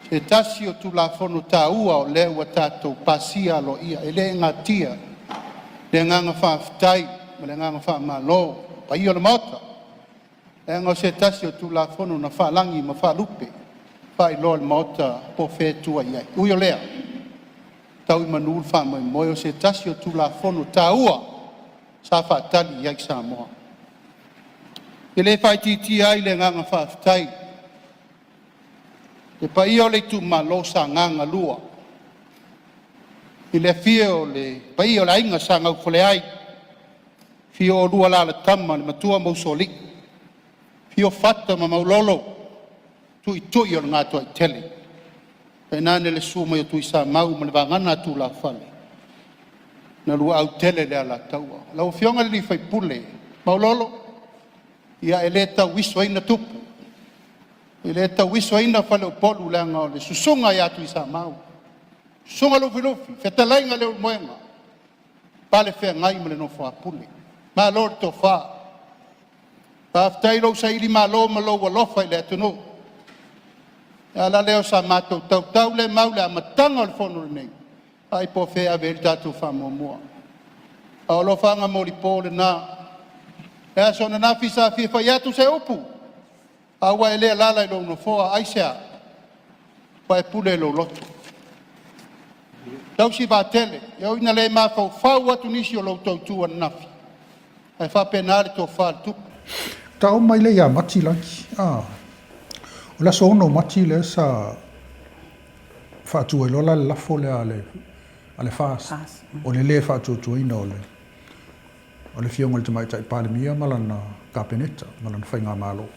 se tasi o Tulafono taua o lea ua tatou pasia aloaia. E le natia le agaga faafetai ma le agaga faamalo i le paia o le Maota, leaga o se tasi o Tulafono na faalagi ma faalupe, faailoa i le Maota po o fea e tua i ai. Ui o lea, tau i manu le faamoemoe, o se tasi o Tulafono taua sa faatali i ai Samoa. E le faaitiitia ai le agaga faafetai i le paia o le itumalo Sagaga 2, i le afio o le paia o le Aiga Sa Gaufoleai, afio oulua Alalatama, le Matua ma Usoalii, afio Fata ma Maulolo, Tuitui o le Gatoaitele, tainane le susu mai o Tuisamau ma le vagana a tulafale na luautele le Alataua. Lau Afioga i le sui usufono Maulolo, ia e le tauisoina tupu, e le tauisoina faleupolu leaga o le susuga ia Tuisamau, susuga Lufilufi, fetalaiga Leulumoega, palefeagai ma le nofo a Pule. Malo le tofa, faafetai i lou sailimalo ma lou alofa i le atunuu. O le ala lea o sa matou tautaulemau i le amataga o le fono lenei, vaai po o fea e ave i ai le tatou faamuamua. A o alofaga molipo lena. O le aso ananafi sa fia fai atu se upu, ae ua e le alaala i lou nofoa. Aisea? Ua e pule i lou loto, tausi vaatele. E ui ina le mafaufau atu nisi o lo outou itu ananafi, ae faapena le tofa a le Tupu. Ta oo mai lea ia Mati lagi. O le aso 6 o Mati lea sa faatu ai loa la le lafo lea a le a le FAST, o le lē faatuatuaina o le o le Afioga i le Tamaitai Palemia ma lana Kapeneta ma lana Faigamalo.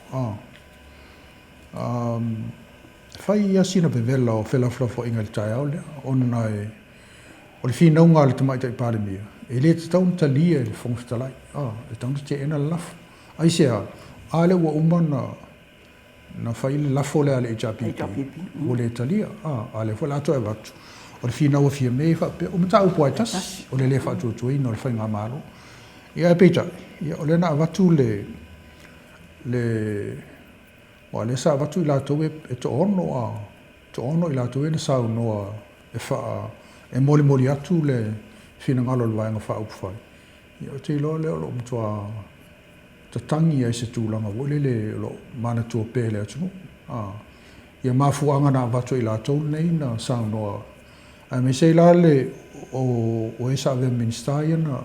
E fai lava sina vevela o felafolafoaiga i le taeao lea, ona e o le finauga a le Tamaitai Palemia, e le tatau ona talia e le Fofoga Fetalai, e tatau ona teena le lafo. Aisea? A lea ua uma ona na fai le lafo lea a le HRPP, ua le talia, a o lea foi o le a toe avatu. O le finau a Fiame e faapea, o mataupu lava e tasi, o le le faatuatuaina o le Faigamalo. Ia ae peitai, ia o lea na avatu le, le, aua o lea sa avatu i latou e toaono, a, toaono i latou ia na saunoa e faa, e molimoli atu le finagalo o le Vaega Faaupufai. Ia ou te iloa lea o lo o matua tatagi ai i se tulaga foi lele o lo o manatua pea e le atunuu. A, ia mafuaaga na avatu e i latou nei na saunoa, aemaise ai la le o, o e sa avea ma Minisita ia na,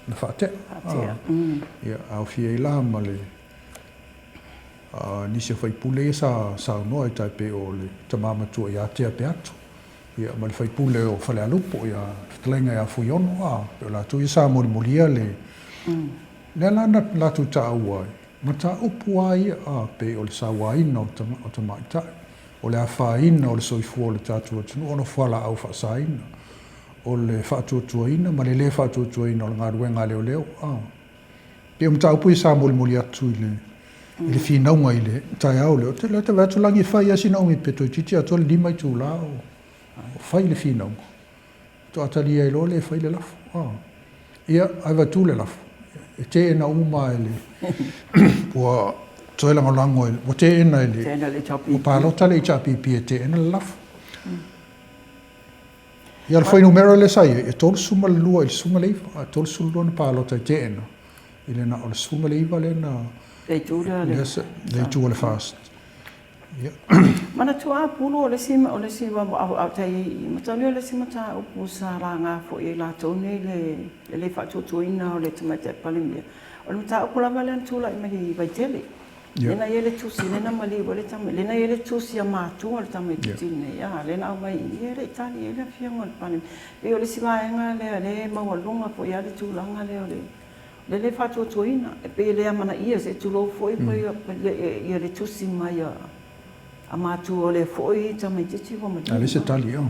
na faatea. Faatea. Ia, aofia ai la ma le a, nisi o faipule ia sa saunoa e tai pei o le tama matua ia Tea Peato. Ia, ma le faipule o Falealupo, ia, le fetalaiga ia Fuiono, a, pei o latou ia sa molimolia le, lea la na latou taua ai, mataupu lava ia, a, pei o le sauaina o o tamaitai, o le afaina o le soifua o le tatou atunuu ona o fualaau faasaina, o le faatuatuaina ma le lē faatuatuaina o le galuega a leoleo, a. Pei o mataupu ia sa molimoli atu i le i le finauga i le taeao lea. Ou te vaai atu Lagi e fai lava sina umi pe toeitiiti atoa le 5 itula o fai le finauga. Faatoa talia ai loa lea e fai le lafo. Ia, ae avatu le lafo, e teena uma e le ua toe lagolago e ua teena e le ua palota le HRPP e teena le lafo. Ia, o le fuainumera lea sa i ai, e 32 i le 19, a 32 na palota e teena, i le na o le 19 lea na... Le itu lea le... Le itu o le FAST. Ia. Manatua a Pulu o le isi, o le isi tai mataulia o le isi mataupu sa laga foi e latou nei le le le faatuatuaina o le Tamaitai Palemia, o le mataupu lava lea na tulai mai i Vaitele. Lea na i ai le tusi, lea na maliu ai le tama, lea na i ai le tusi a matua o le tamaitiiti lenei, a, lea na aumai i i, e le i tali ai le Afioga i le Palemia. E pei o le isi vaega lea lea e maualuga foi lava le tulaga lea o le le le faatuatuaina, e pei e le amanaia, se i tulou foi ia le tusi mai a matua o lea foi tamaitiiti ua maliu. A leai se tali, a.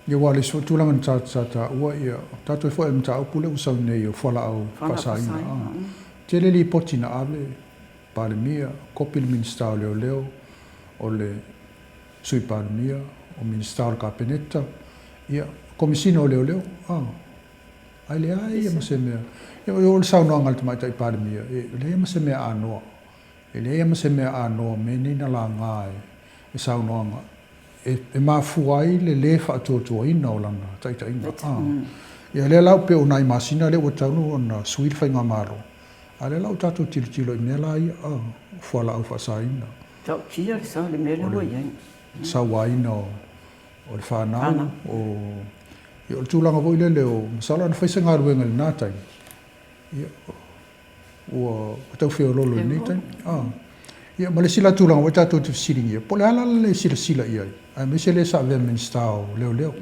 Ia aua o le isi foi tulaga na sa taua, ia, tatou foi i le mataupu lea ua sau nei o fualaau faasaina. Tele lipoti na ave, Palemia, kopi le Minisita o Leoleo, o le Sui Palemia, o Minisita o le Kapeneta, ia, Komesina o Leoleo, a, ae leai lava ma se mea. Ia, o le saunoaga a le Tamaitai Palemia, e leai lava ma se mea anoa, e leai lava ma se mea anoa o mea nei na laga e saunoaga e mafua ai le lē faatuatuaina o lana taitaiga. Ia lea la pei o nai masina lea ua talu ona sui le faigamalo, a lea la ua tatou tilotilo i mea la ia, o fualaau faasaina, Tautia le sao i le mea lea ua i ai. Sauaina o le fanau, o le tulaga foi lele o, masalo ana fai se galuega i lena taimi, ia, ua tau feoloolo i lenei taimi. Ia, ma le isi la tulaga foi tatou te fesiligia, po o le a la le silasila i ai, aemaise lea sa avea ma Minisita o Leoleo.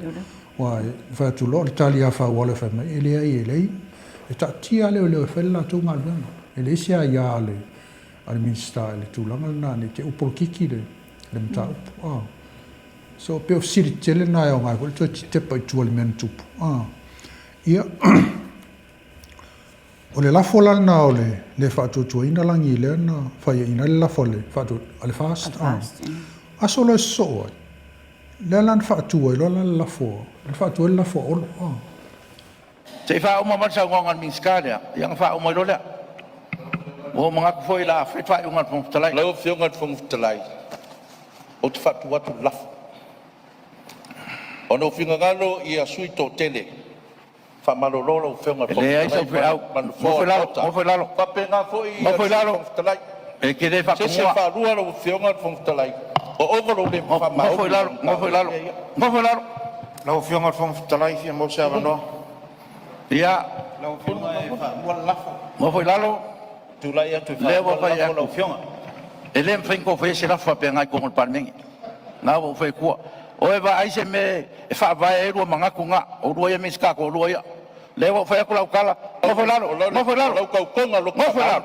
Aua e fai atu loa, o le tali lava faaauala e fai mai, e leai, e leai, e taatia lava leoleo e fai le latou galuega. E leai se aia a le Minisita i le tulaga lena, ne i te i ua polokiki le mataupu. So, e pei o fesili tetele na e aoga ai foi le toe tepa i tua i le mea na tupu. Ia, O le lafo la lena o le le faatuatuaina lagi lea na faiaina ai le lafo a le a le FAST. Aso loa e sosoo ai, lea la na faatu ai loa la le lafo, na faatu ai le lafo a Olo. Se i faauma mai le saunoaga a le Minisita lea, ia ona faauma ai loa lea. Ua ou manatu foi o le a fai le faaiuga a le Fofoga Fetalai. Lau Afioga i le Fofoga Fetalai, ou te faatu atu le lafo, Ona ua finagalo ia sui usufono toatele, faamalolo lau Afioga i le Fofoga Leai sau Fetalai feau. ma le Nofoa Nofo o i le lalo, Maota. nofo i lalo, E faapena foi nofo i le Sui lalo. Fofoga Fetalai. E te le O se isi e faatomua. faalua lau Afioga i le Fofoga Fetalai, ua ova lou le Nofo i faamaoni i lalo, lau nofo i mataupu lalo, lea e i ai. nofo i lalo. Lau Afioga i le Fofoga Fetalai e fia maua se avanoa. Ia, Lau Afioga e faamua le lafo. Nofo i lalo. Tulai atu e Lea faamua ua le fai lafo lau atu. Afioga. E le mafai ona outou faia se lafo faapena i totonu o le Palemene. Lena ua ou fai atua. O e vaai se mea e faavae ai lua manatu na, oulua ia Minisita e toalua ia. Lea ua ou fai atu lau tala, nofo i lalo, nofo i lalo. Nofo i lalo.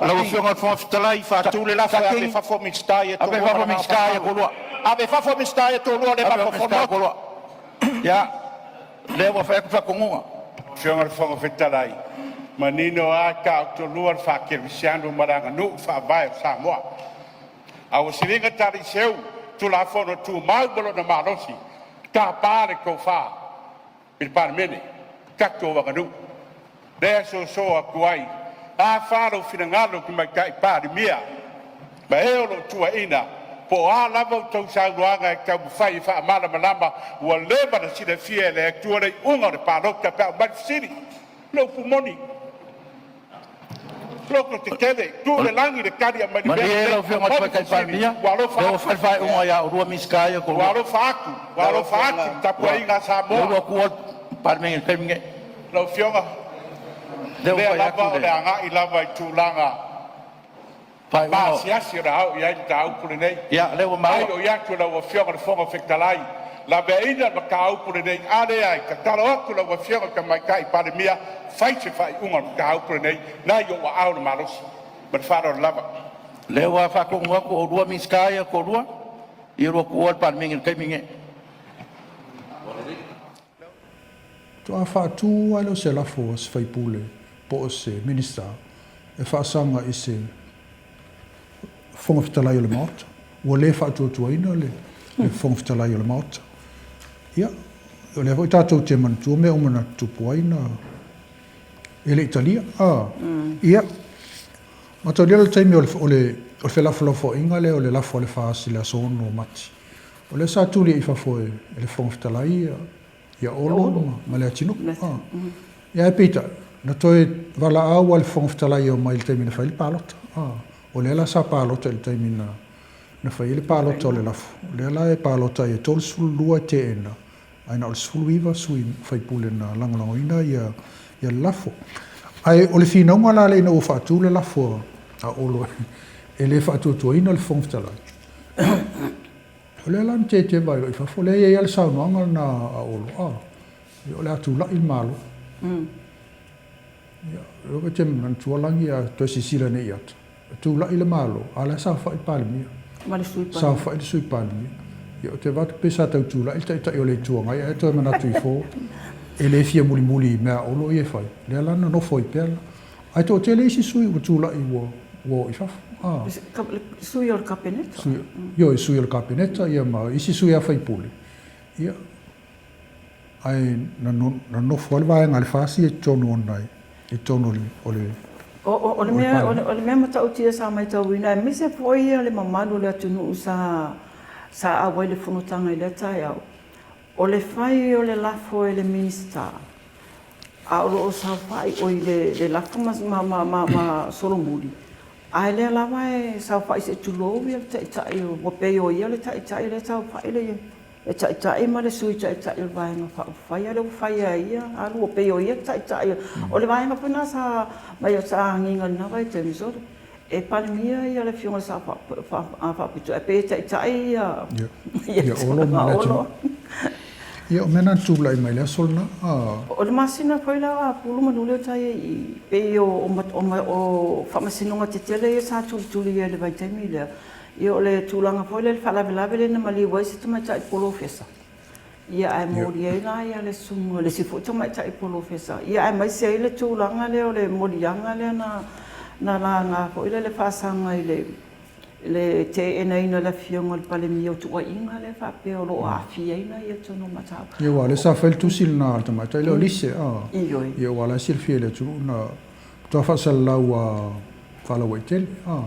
Lau Afioga i le Fofoga Fetalai, faatu le lafo, E ave i fafo Minisita ia e Ave i toalua. fafo Ma le agaga Minisita ia faaaloalo. toalua. Ave i fafo Minisita ia e toalua o lea e Ave i fafo mafaufau Minisita le ia toalua. Ia, lea ua fai atu le faatonuga. Afioga i le Fofoga Fetalai, manino a e taotolua le faakerisiano ma le aganuu i le faavae o Samoa. A ua siliga talii seu Tulafono Tumau ma lona malosi, tapa le tofa i le Palemene, tatou aganuu. Lea e soso atu ai, a fa lou finagalo Tamaitai Palemia ma e o lo o tuuaina, po o a lava a outou saunoaga e taumafai e faamalamalama, ua leva ona silafia e le Atua le iuga o le palota pe a aumai le fesili. O le upu moni, lototetele, tuu i le lagi le tali e aumai i le mea Malie lenei. lau A Afioga i le moni Tamaitai fesili, Palemia, ua o alofa lea ua atu, fai le faaiuga ia oulua Minisita ia e ua toalua. alofa atu, ua Ua alofa atu i le tapuaiga a lea Samoa. ua tuua le Palemene i le taimi lenei. Lau Afioga, Lea o ua lea fai atu lava o le le agai lava i tulaga faaiuga. maasiasi o le a oo i ai le mataupu lenei. Ia, o lea ua maua. Faaioi atu e lau Afioga i le Fofoga Fetalai, laveaiina le mataupu lenei. A leai, tatalo atu lau Afioga i le Tamaitai Palemia, fai se faaiuga i le mataupu lenei, na i ou aao le malosi. Ma le faaaloalo lava. O lea ua faatonu atu o oulua Minisita ia e toalua, ia oulua tuua le Palemene i le taimi lenei. Faatoa faatu lava lea o se lafo a se sui usufono po o se Minisita e faasaga i se Fofoga Fetalai o le Maota, ua le faatuatuaina le Fofoga Fetalai o le Maota. Ia, o lea foi tatou te manatua mea uma na tutupu ai na e le i talia. A, ia, mataulia le taimi o le, o le, o le felafolafoaiga lea o le lafo a le FAST i le aso 6 o Mati, o lea sa tuli ai i fafo e le Fofoga Fetalai ia Olo ma Leatinuu. A, ia ae peitai, na toe valaau lava le Fofoga Fetalai e omai i le taimi na fai ai le palota. A, o lea la sa palota i le taimi na na fai ai le palota o le lafo, o lea la e palota ai e 32 e teena, ae na o le 19 sui usufono na lagolagoina ia le lafo. Ae o le finauga la lea ina ua faatu le lafo a Olo e le faatuatuaina le Fofoga Fetalai, o lea la na teteva ai loa i fafo, lea e i ai lava le saunoaga lena a Olo, a, o le a tulai le Malo. Ia, e te manatua Lagi a toe silasila nei i ata, e tulai le Malo, a o la e saofai le Palemia, Ma le Sui Palemia. Saofai le Sui Palemia. Ia, ou te vaai atu pei sa tau tulai le Taitai o le Itu Agai ae toe manatu ifo e le fia mulimuli i mea a Olo ia e fai, lea la na nofo ai pea la. Ae toatele isi sui ua tulai ua ua o i fafo. A. Sui o le Kapeneta. Sui, ioe, sui o le Kapeneta ia ma isi sui a faipule. Ia, ae na nofo lava le vaega a le FAST ia i totonu ona i totonu o le O le mea o le mea matautia sa matauina aemaise foi le mamalu o le atunuu sa sa auai i le fonotaga i lea taeao, o le fai o le lafo e le Minisita a o lo o saofai oi le lafo ma ma ma solomuli, a lea lava e saofai se i tulou le Taitai ua pei o ia le Taitai lea e saofai le Taitai ma le Sui Taitai o le Vaega Faaupufai, a lea ua fai lava e ia alu ua pei o ia le Taitai. O le vaega foi lena sa aumai sa agiga i lena vaitaimi, sole, e Palemia le Afioga i le Sao Faapito ae pei e taitai ia Olo. Ia, o mea na na tulai mai i le aso lena. O le masina foi la o Apulo ma Iulio sa i ai i i, pei o faamasinoga tetele ia sa tulituli ai i le vaitaimi lea. Ia o le tulaga foi lea i le faalavelave lea na maliu ai si tamaitai polofesa, ia ae moli ai la le susuga i le isi foi tamaitai polofesa, ia aemaise ai le tulaga lea o le moliaga lea na laga foi lea i le faasaga i le teenaina e le Afioga i le Palemia o tuuaiga lea faapea o lo o aafiaina ia totonu o mataupu. Ia aua o lea sa fai le tusi lena a le tamaitai lea o Lise, a. Ioe. Ia aua o la e silafia e le atunuu na matua faasalalau a faalauaitele. A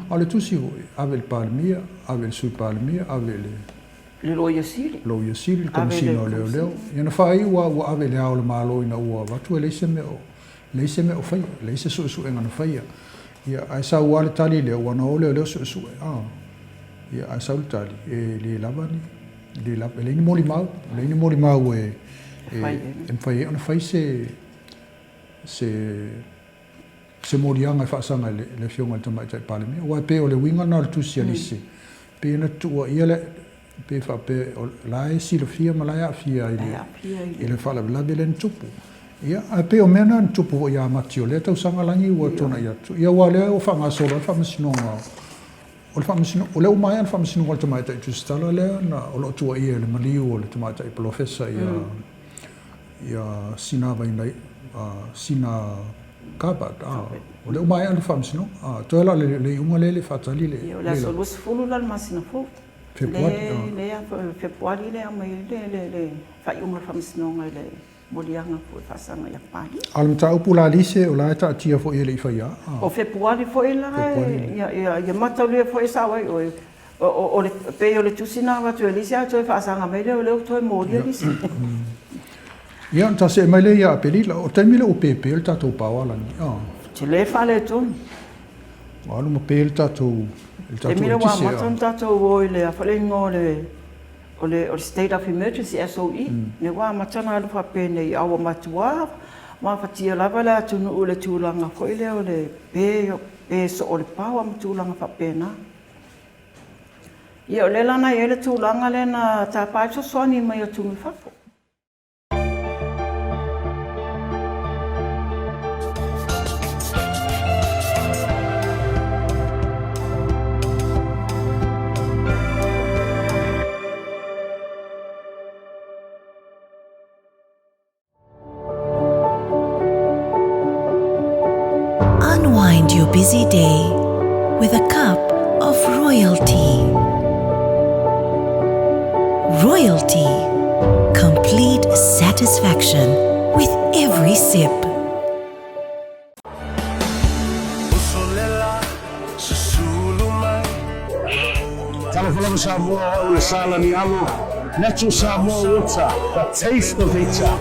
o le tusi foi, ave i le Palemia, ave i le Sui Palemia, ave i le. Le Loia Sili. Loia Sili, le Komesina o Leoleo. Ia na faaiu lava ua ave i Le Ao o le Malo ina ua avatu e leai se mea o, leai se mea o faia, leai se suesuega na faia. Ia, ae sau lava le tali lea, ua na o leoleo suesue. A. Ia, ae sau le tali, e le lava ni, e le lava, e leai ni molimau, e leai ni molimau e mafai ai ona fai se, se. se moliaga e faasaga i le Afioga i le Tamaitai Palemia. Aua e pei o le uiga lena o le tusi a Lise, pei ona tuuaia le, pei faapea o la e silafia ma la e aafia i le faalavelave lea na tupu. Ia, ae pei o mea na na tupu foi ia Mati o lea tausaga lagi ua tuanai atu. Ia aua o lea ua faagasolo ai le faamasinoga o le faamasinoga, o lea ua maea le faamasinoga o le Tamaitai Tusitala lea na, o lo o tuuaia i le maliu o le Tamaitai Polofesa ia ia Sina Vainai, Sina Gabbard, o lea ua maea le faamasinoga. Toe la o le iuga lea e le i faatali le. Ia, o le aso 20 la o le masina fou. Fepuari. Le, le, Fepuari lea aumai ai le, le faaiuga o le faamasinoga i le moliaga foi faasaga ia Paria. A o le mataupu la Lise, o la e taatia foi e le i faia. O Fepuari foi la, ia, ia mataulia foi e sao ai oe, o le, pei o le tusi na avatu e Lise ae toe faasaga mai lea o lea ua toe molia Lise. Ia, ona ta see mai lea ia Aperila. O le taimi lea ua pepe le tatou paoa lagi. Tele faaletonu. Ua alu ma pe le tatou eletise. Taimi lea ua amata ona tatou o i le, a foi le igoa o le, o le State of Emergency, SOE, lea ua amata ona alu faapenei, a ua matua mafatia lava le atunuu i le tulaga foi lea o le pe, pe soo o le paoa ma tulaga faapena. Ia o lea la na i ai le tulaga lea na tapa ai le fesoasoani mai atunuu i fafo. Unwind your busy day with a cup of royalty. Royalty. Complete satisfaction with every sip. Talofa lava Samoa, o au le Salani Alo, Natural Samoa Water, the taste of nature.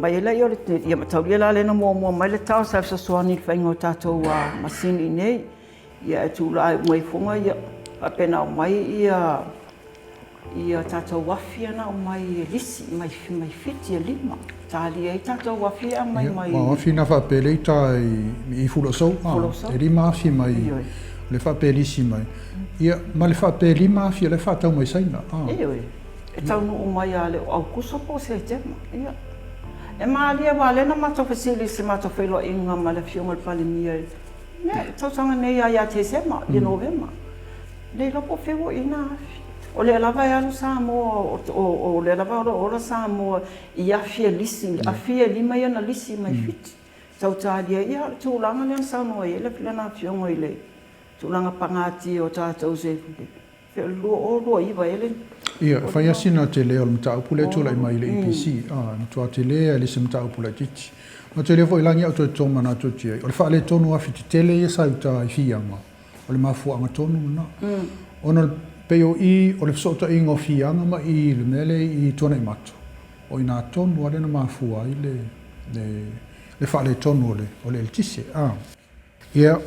Mai ai lea o le, ia mataulia la lea na muamua mai le tao sa fesoasoani i le faiga o tatou masini nei. Ia e tulai uma ifoga ia faapena aumai ia ia tatou afi ia na aumai e lisi mai mai Fiti e lima. Talia ai tatou afi e aumai mai. Ia, o afi na faapea lea i uta i Fuloasou, e lima afi mai le faapea lisi mai. Ia, ma le faapea e lima afi o la e faatau mai Saina. Ioe. E taunuu mai ia le o Aukuso po o Setema. Ia. E malie aua o lea na matou fesili i se matou feiloaiga ma le Afioga i le Palemia i le tausaga nei ia ia Tesema, ia Novema. Le iloa po o fea ua i ai na afi. O lea lava e alu Samoa, o lea lava o lo o ola Samoa i afi e lisi, afi e lima ia na lisi mai Fiti. Tau talia ia, o le tulaga lea na saunoa i ai lana afioga i le tulaga pagatia o tatou se 2029 ea le. Ia, e fai lava sina tele o le mataupu lea e tulai mai i le EPC. A, e matua tele lava e le se mataupu laitiiti. Ma tele foi lagi au toe tomanatu atu i ai. O le faaletonu afi tetele ia sa i uta i Fiaga, o le mafuaaga tonu lena. Ona pei o i o le fesootaiga o Fiaga ma i i le mea lea i Tuanaimato, o i ina tonu lava lea na mafua ai le, le, le faaletonu o le, o le eletise. A. Ia,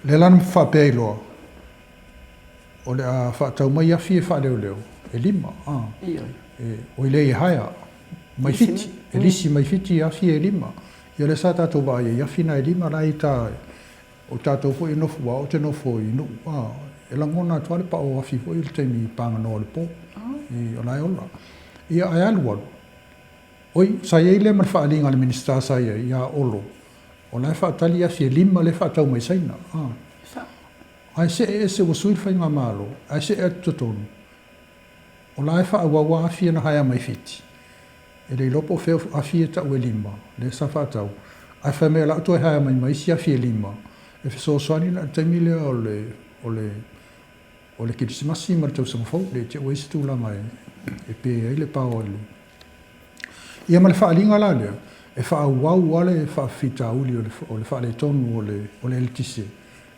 lea la na faapea ai loa, o le a faatau mai afi e faaleoleo, e lima, a, e, oi lea i hire mai Fiti, e lisi mai Fiti afi e lima. Ia lea sa tatou vaai ai i afi na e lima la e i uta, o tatou foi e nofo, aua ou te nofo i Nuu, a, e lagona atu lava le pao afi foi i le taimi paganoa o le po, i, o la e ola. Ia, ae alu alu, oi, sa i ai lea ma le faaaliga a le Minisita sa i ai, ia Olo, O la e faatali afi e lima lea e faatau mai Saina. Ae see ese ua sui le faigamalo, ae see atu totonu, o la e faaauau a afi e na haea mai Fiti. E le iloa po o fea afi e tau e lima, lea sa faatau, ae fai mai o la ua toe haea mai ma isi afi e lima, e fesoasoani la i le taimi lea o le, o le, o le Kerisimasi ma le tausaga fou, le te ua i ai se tulaga e pe ai le paoa i le. Ia ma le faaaliga la lea, e faaauau lava le faafitauli o le faaletonu o le eletise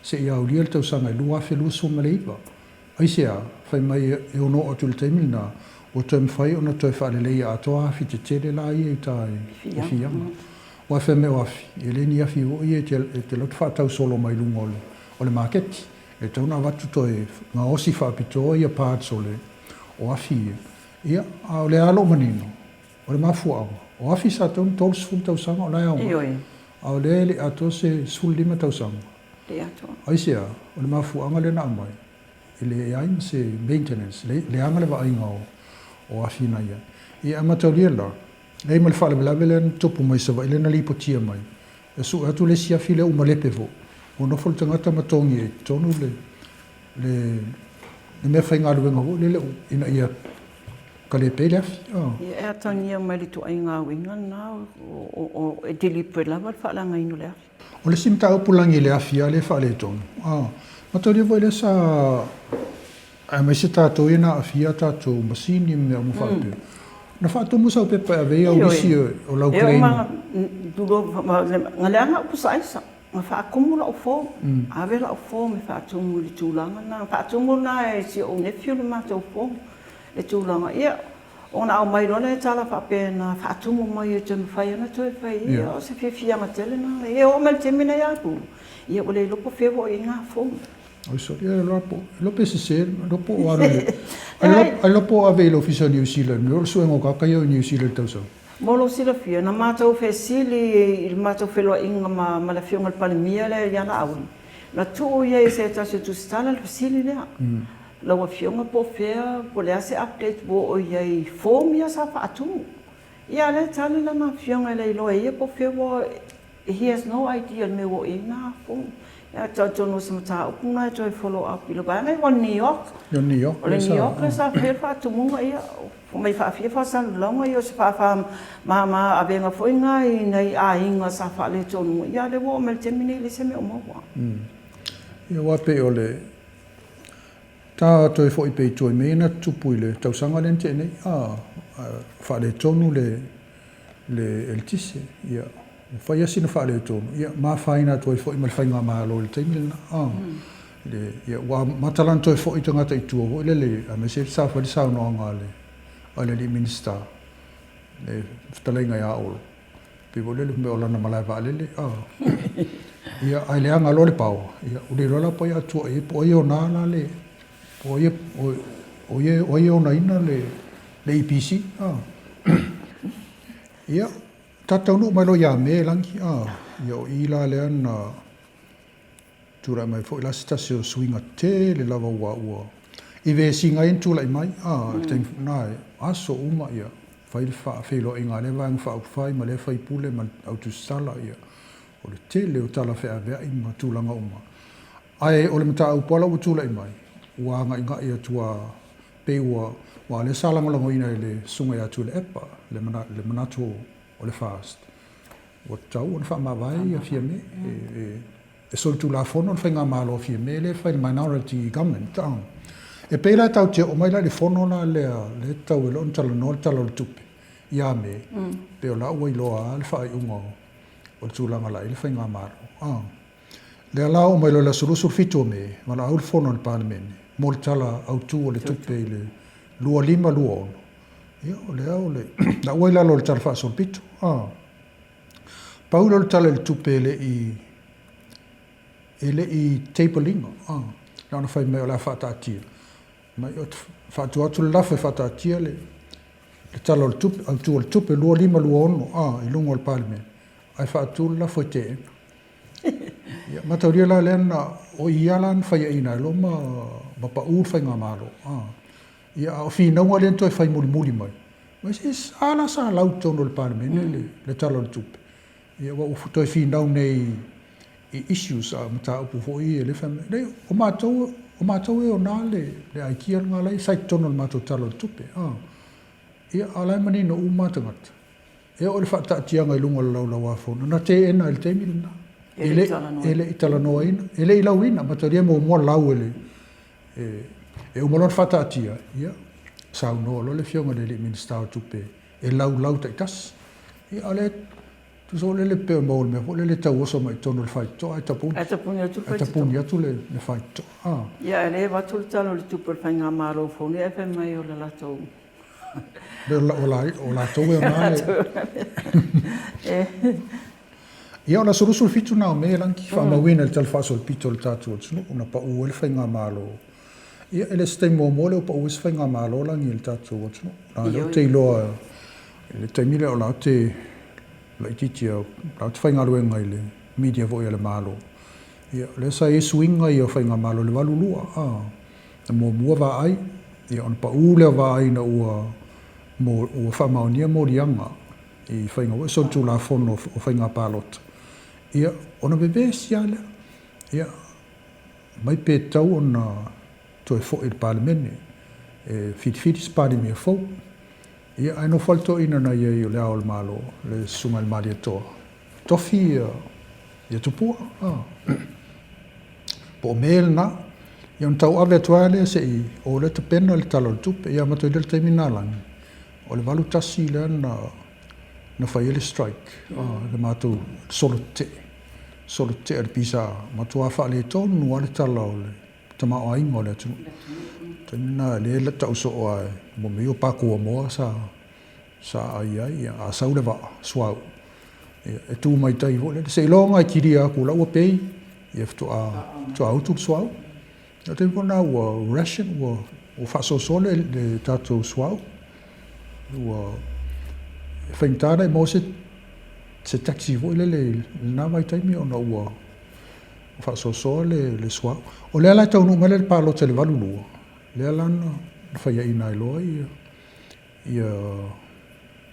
seia aulia le tausaga e 2029. Aisea? Fai mai e ono oo atu i le taimi lena, ua toe mafai ona toe faaleleia atoa afi tetele la ia i uta i Fiaga. Aua fai mai o afi, e le ni afi foi ia e te alu atu faatau solo mai luga o le maketi. E tatau ona avatu toe gaosi faapitoa ia parts o le o afi ia. Ia, a o lea lava lou manino, o le mafuaaga, o afi sa tatau ona 30 tausaga o la e aoga, a o lea e le i atoa se 15 tausaga. Aisea? O le mafuaaga lea na aumai, e leai ma se maintenance, leaga le vaaiga o afi na i ai. Ia, a mataulia la, e i ai ma le faalavelave lea na tupu mai Savaii lea na lipotia mai, e sue atu le isi afi lea ua malepe foi, ua nofo le tagata ma togi ai i totonu le le le mea faigaluega foi lele ina ia kalepe le afi. Ia e atagia mai le ituaiga uiga lena o e deliberate lava le faaleagaina o le afi. O le isi mataupu lagi i le afi lava lea e faaletonu, mataulia foi lea sa aemaise tatou ia na aafia a tatou masini ma mea uma faapea. Na faatumu sau pepa e ave ai au lisi o lau claim. Na leaga upu sa aisa. Na faatumu lau form, ave lau form e faatumu i le tulaga lena. Na faatumu lena e si ou nephew le matou form le tulaga. Ia, ona aumai loa lea tala faapea na faatumu mai e toe mafai ona toe fai. Ia, o se fiafiaga tele lena. Ia, e oo mai i le taimi lenei a Pulu, ia ua le iloa po o fea ua oo i ai na form. Oi sole, ia iloa po, iloa pe sese, iloa po o alu i le, ailoa po o ave i le Ofisa o Niu Sila, o le suega o tagata ia o Niu Sila i le tausaga. Mo lou silafia, na matou fesili i le matou feiloaiga ma le Afioga i le Palemia lea ia Laauli, na tuu i ai e se tasi o tusitala le fesili lea, Lau Afioga po o fea, po o le a se update ua oo i ai i form ia sa faatumu. Ia a o lea e tali lana Afioga e le iloa e ia po o fea ua He has no idea i le mea ua oo i ai na form. Ia atonu o se mataupu lena e toe follow up i le vaega ia, aua o le New York. O le New York. O le New York lea sa faia le faatumuga, ia mai faafia faasalalauga, ia o se faamama avega foi lena i nai aiga sa faaletonu, ia a o lea ua oo mai i le taimi lenei e leai se mea o maua. Ia aua pei o le ta toe foi pea i tua i mea ia na tutupu i le tausaga lea na tea nei, a faaletonu le le eletise, ia, ua fai lava sina faaletonu, ia, ma afaina atu ai foi ma le faigamalo i le taimi lena. A, le, ia, ua amata la ona toe foi tagata i tua foi lele, aemaise sa fai le saunoaga a le, a le alii Minisita, le fetalaiga ia Olo, pei foi lele o lana malae vaalele, a, ia, ae leaga loa le power, ia, ua le iloa la po o ai a tua i ai, po o ai e ona la le, po o ai, o ai, o ai e onaina le, le EPC, a. Ia, ta taunuu mai loa ia Me lagi, a, ia o i la lea na tulai mai foi la se tasi o suiga tele lava ua ua i vesiga ai na tulai mai, a, le taimi foi lena e aso uma ia fai le faafeiloaiga a lea vaega faaupufai ma lea faipule ma le au tusitala, ia, o le tele o tala feaveai ma tulaga uma. Ae o le mataupu lava la ua tulai mai, ua agaigai atu a pei ua, aua o lea sa lagolagoina e le Susuga ia Tuilaepa le le manatu o le FAST, ua tatau ona faamavae ia Fiame, e, e solitulafono le faigamalo a Fiame lea e fai le minority government. E pei la e tatou te oo mai la i le fono la lea, lea e tatau ai loa ona talanoa le Tala o le Tupe ia Me, pei o la ua iloa lava le faaiuga o le tulaga la i ai le faigamalo. Lea la oo mai loa i le aso 27 o Me, valaau le fono a le Palemene mo le Tala Autu o le Tupe i le 2526. Ia, o lea o le la ua i lalo o le Tala Faasolopito. A. Pau lea o le Tala i le Tupe e le i e le i table ina. A. Na ona fai mai o le a faataatia. Mai o faatu atu le lafo e faataatia le le Tala o le Tupe, Autu o le Tupe 2526 a i luga o le Palemene, ae faatu le lafo e teena. Ia, mataulia la lea na, o i lava la na faiaina ai loa ma, ma pau le faigamalo. A, ia, a o finauga lea na toe fai mulimuli mai, ma se a la sa lau i totonu o le Palemene le, le Tala o le Tupe. Ia, ua ua toe finau nei i issues a mataupu foi ia lea fai mai, leai, o matou, o matou e ona le, le aikia lena la sa i totonu o le matou Tala o le Tupe. A, ia, a o la e manino uma lava tagata. E oo i le faataatiaga i luga o le Laulau-a-Fono, na teena i le taimi lena. E le, e le i talanoaina, e le i lauina, mataulia muamua lau e le, e, e uma loa ona faataatia, ia, saunoa loa le Afioga i le Minisita o Tupe e laulau taitasi. Ia, a o lea Tusa o lele pei o le mea foi lele e tauoso mai totonu o le faitotoa ae tapuni. Ae tapuni atu le faitotoa. Ae tapuni atu le faitotoa. Ah. Ia, ae le avatu le tala o le tupe o le faigamalo fou nei ae fai mai o le latou. O latou e ona le. Ia, o le aso 27 na o Me Lagi, faamauina i le Tala Faasolopito o le tatou atunuu, na pau ai le faigamalo. Ia, e le o se taimi muamua lea ua pau ai se faigamalo Lagi i le tatou atunuu. O lea ou te iloa i le taimi lea o la ou te laitiiti, o la ou te faigaluega i le media foi a le Malo. Ia, o lea sa i ai suiga ia o faigamalo i le 82, a, na muamua Vaai, ia ona pau lea o Vaai ina ua, ua faamaonia moliaga i faiga foi solitulafono o faiga palota, ia, ona vevesi lava lea. Ia, mai pe tatau ona toe foi i le Palemene e filifili se Palemia fou. Ia, ae nofo lava le toeaina na i ai o Le Ao o le Malo, le Susuga i le Malietoa, tofi ia Tupua, a. Po o Me lena, ia ona tauave atu lava lea se i o lea tapena le Tala o le Tupe. Ia matou iloa le taimi lena lagi, o le 81 lea na fai ai le strike, le matou solo tetee, solo tetee a le PSA, matua faaletonu lava le tala o le tamaoaiga o le atunuu. Taimi lena lea e tau soo lava mo mea ia o pakuamoa sa sa ai ai, a sau le vaa suauu, e tu mai tai foi lele, seiloga e kilia atu o la ua pay, ia faatoa utu le suauu. O le taimi foi lena ua ration, ua faasoasoa le tatou suauu. Ua faigata ona e maua se taxi foi lele i lena vaitaimi ona ua faasoasoa le suauu. O lea la e taunuu mai le palota i le 82, lea la na faiaina ai loa ia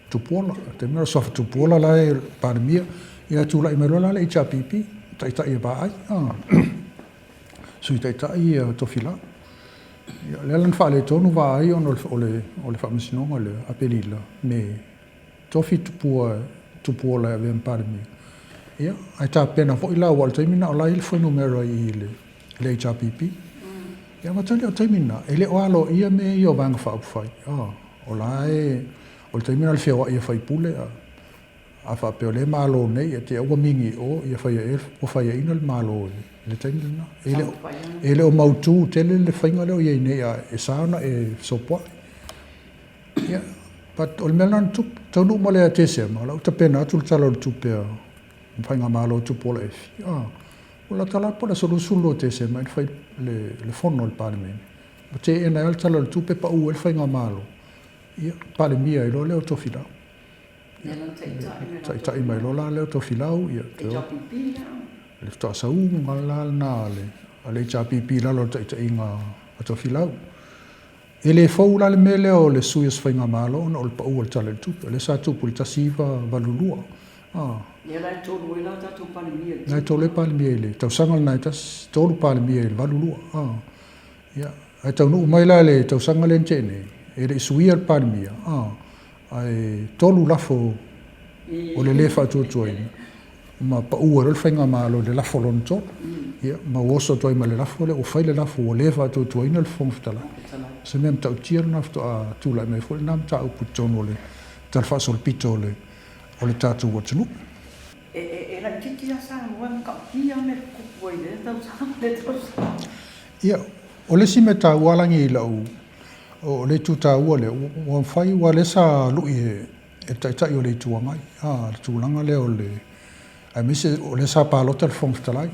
Tupuola. O le taimi lena o le Suafa Tupuola la e Palemia, ia tulai mai loa la le HRPP, Taitai e Vaai, Sui Taitai ia Tofilau. Ia, lea la na faaletonu Vaai ona o le faamasinoga lea, Aperila, Me, tofi Tupua, Tupuola e avea ma Palemia. Ia, ae tapena foi la, aua o le taimi lena o la e i ai le fuainumera i le HRPP. Ia, matou le o taimi lena, e le o aloaia mea ia o Vaega Faaupufai. O la e, o le taimi lena o le feoai o faipule, a faapea o lea e malo nei, ia te i ua migi i o, ia fai e, ua faiaina le Malo i le taimi lena. E le o mautu tele le faiga lea o i ai nei, a e sa ona e fesopoai. Ia, but o le mea lena na tupu, taunuu mai ia Tesema, o la ua tapena atu le Tala o le Tupe a le Faigamalo a Tupuola Efi. Ua lata la po o le aso 22 o Tesema na fai le fono a le Palemene, ua teena ai lava le Tala o le Tupe, pau ai le Faigamalo, ia, Palemia ai loa lea o Tofilau. Taitai mai loa la lea o Tofilau, ia, le faatoa sauga la lena a le HRPP i lalo o le taitaiga a Tofilau. E le fou la le mea lea o le sui o se faigamalo ona o le pau o le Tala i le Tupe, o lea sa tupu i le 1982. Lea la e tolu ai la tatou Palemia i le La e tolu ai Palemia i le tausaga lena e tasi, tolu Palemia i le 82. Ia, ae taunuu mai la i le tausaga lea na tea nei, e le i suia le Palemia, ae tolu lafo o le lē faatuatuaina ma pau ai loa le faigamalo i le lafo lona tolu. Ia, ma ua oso atu ai ma le lafo lea, ua fai le lafo ua lē faatuatuaina le Fofoga Fetalai. O se mea matautia lena faatoa tulai mai foi lena mataupu i totonu o le Tala Faasolopito o le tatou atunuu. E laitiiti lava Samoa e matautia mea tutupu ai i lea tausaga ma lea tausaga. Ia, o le isi mea taua Lagi i lau, o le itu taua lea, ua mafai, aua o lea sa lui e le Taitai o le Itu Agai, a, le tulaga lea o le, aemaise o lea sa palota le Fofoga Fetalai,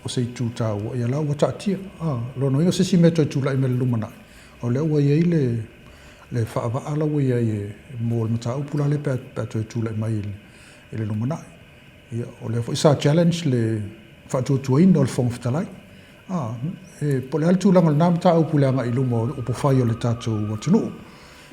o se itu taua, ia la ua taatia. A, o lona uiga o se isi mea e toe tulai mai i le lumanai, o lea ua i ai le, le faavaa la ua i ai mo le mataupu la lea pe a toe tulai mai i le lumanai. Ia, o lea foi sa challenge le faatuatuaina o le Fofoga Fetalai. A, e, po o le a le tulaga o lena mataupu i le agai i luma o upufai o le tatou atunuu.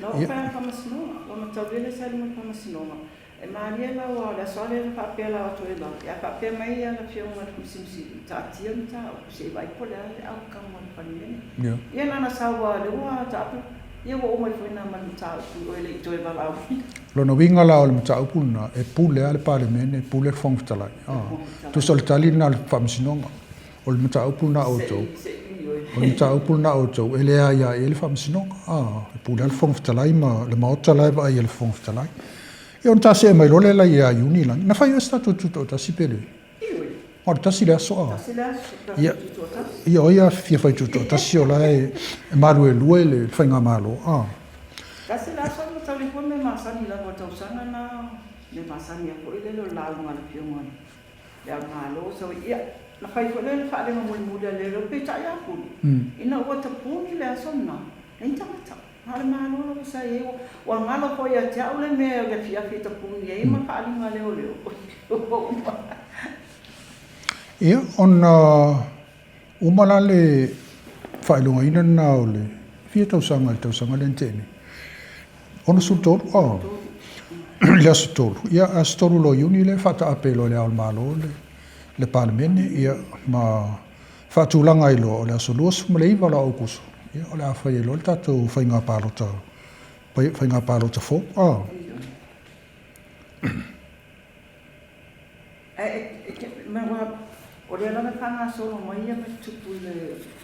Na oo pea le Faamasinoga, ua mataulia le sa i luma o le Faamasinoga. E malie la aua o le aso lava lea na faapea la atu ai lava, a faapea mai le Afioga i le Faamasino Sili, taatia le mataupu se i vaai po o le a le outcome a le Palemene. Ia na ona sau lava o lea ua taape, ia ua uma ifo i ina ma le mataupu e le i toe valaauina. Lona uiga la o le mataupu lena, e pule lava le Palemene, e pule le Fofoga Fetalai. Tusa o le tali lena a le Faamasinoga. O le mataupu lena a outou, o le mataupu lena a outou, e le aia i ai le Faamasinoga. E pule lava le Fofoga Fetalai ma le Maota la e vaai e le Fofoga Fetalai. Ia ona ta see mai loa lea la ia Iuni lagi. Na fai oe se tatou tutoatasi pe leai? O le tasi le aso a. Ia, ia o ia fia fai tutoatasi o la e maluelue le faigamalo a. Tasi le aso na tau lifua mea masani lava o le tausaga na, mea masani a foi lele o le lauga a le Afioga i le Ao Malo sau ia, na fai foi lele faalega mulimuli a leoleo peitai a pule, ina ua tapuni le aso lena, leai ni tagata. Na o le Malo lava sa i ai. Ua galo foi ia te au le mea o le afiafi e tapuni ai ma faaaliga leoleo. Ua uma. Ia, ona uma la le faailogaina lena o le fia tausaga i le tausaga lea na tea nei. 63, oh, i le aso 3. Ia, aso 3 loa o Iuni lea e faataape loa e Le Ao o le Malo le, le Palemene, ia, ma faatulaga ai loa, o le aso 29 o la Aokuso, ia, o le a fai ai loa le tatou faiga palota, faiga palota fou. Ah. O lea lava e faagasolo mai ia mea tutupu i le,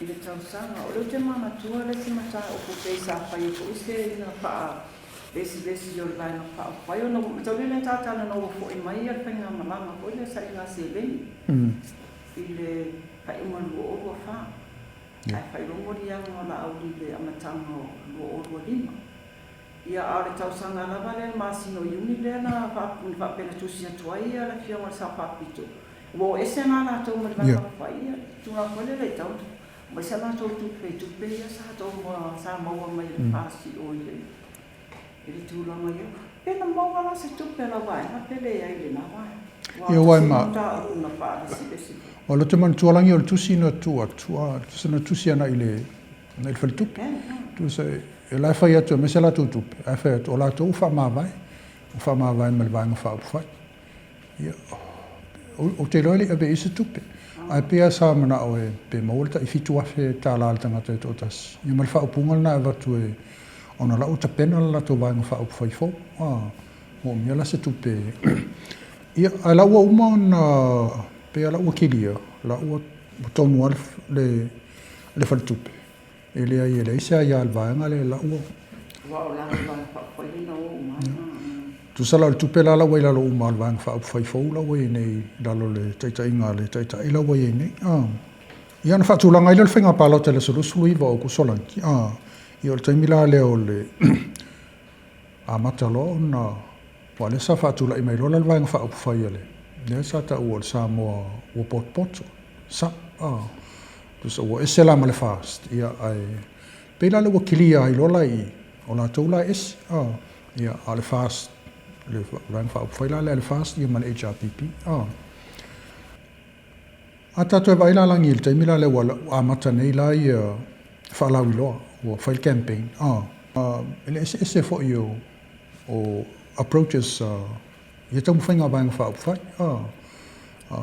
i le tausaga. O lea ou te manatua le isi mataupu pei sa faia foi se ina faavesivesi o le Vaega Faaupufai ona ua mataulia lea ta talanoa ua foi mai ia le faigamalaga foi lea sailiga seleni. I le faaiuga 2024, ae faailoa moliaga o Laauli i le amataga o 2025. Ia, a o le tausaga lava lea i le masina o Iuni lea na faapea na tusi atu ai le Afioga i le Sao Faapito, ua o ese la latou mai le Vaega Faaupufai, ia, tulaga foi lea e tatau ona aumai se latou tupe i tupe ia sa maua mai i le FAST i o i le tulaga ia. Pe na maua la se tupe a lau vaega pe leai i lena vaega? Ia aua e ma. O lea ou te manatua lagi o le tusi na tuu atu, a, tusa na tusi agai i le, agai i le faletupe. Tusa e la e fai atu e aumai se latou tupe, ae fai atu o latou ua faamavae, ua faamavae ma le Vaega Faaupufai. Ia, ou te iloa e le i ave i ai se tupe, ae pei lava sa manao e, pe maua le tai $7,000 a le tagata e toatasi. Ia ma le faaupuga lena e avatu e, ona o la ua tapena le latou Vaega Faaupufai fou. A. Moomia la se tupe. Ia, ae la ua uma ona, pei lava la ua kilia, la ua tonu lava le, le faletupe. E leai, e leai se aia a le vaega lea, la ua. Aua o lalo o le Vaega Faaupufai lea na o uma ai na. Tusa la o le tupe la, la ua i lalo uma o le Vaega Faaupufai fou la ua i ai nei i lalo o le taitaiga a le Taitai la ua i ai nei. Ia ona faatulaga ai lea o le faiga palota i le aso 29 o Aokuso lagi. Ia o le taimi la lea o le amata loa ona, aua o lea sa faatulai mai loa la le Vaega Faaupufai a le, lea sa taua o le Samoa ua potopoto, sap, a, tusa ua ese la ma le FAST, ia, ae pei la lea ua clear ai loa la i i, o latou la e ese, a, ia, a o le FAST, le Vaega Faaupufai la lea a le FAST ia ma le HRPP, a. A tatou e vaai la lagi i le taimi la lea ua amata nei la ia faalauiloa, ua fai le campaign, a, i le eseese foi o, o approaches a ia taumafaiga a Vaega Faaupufai, a, a,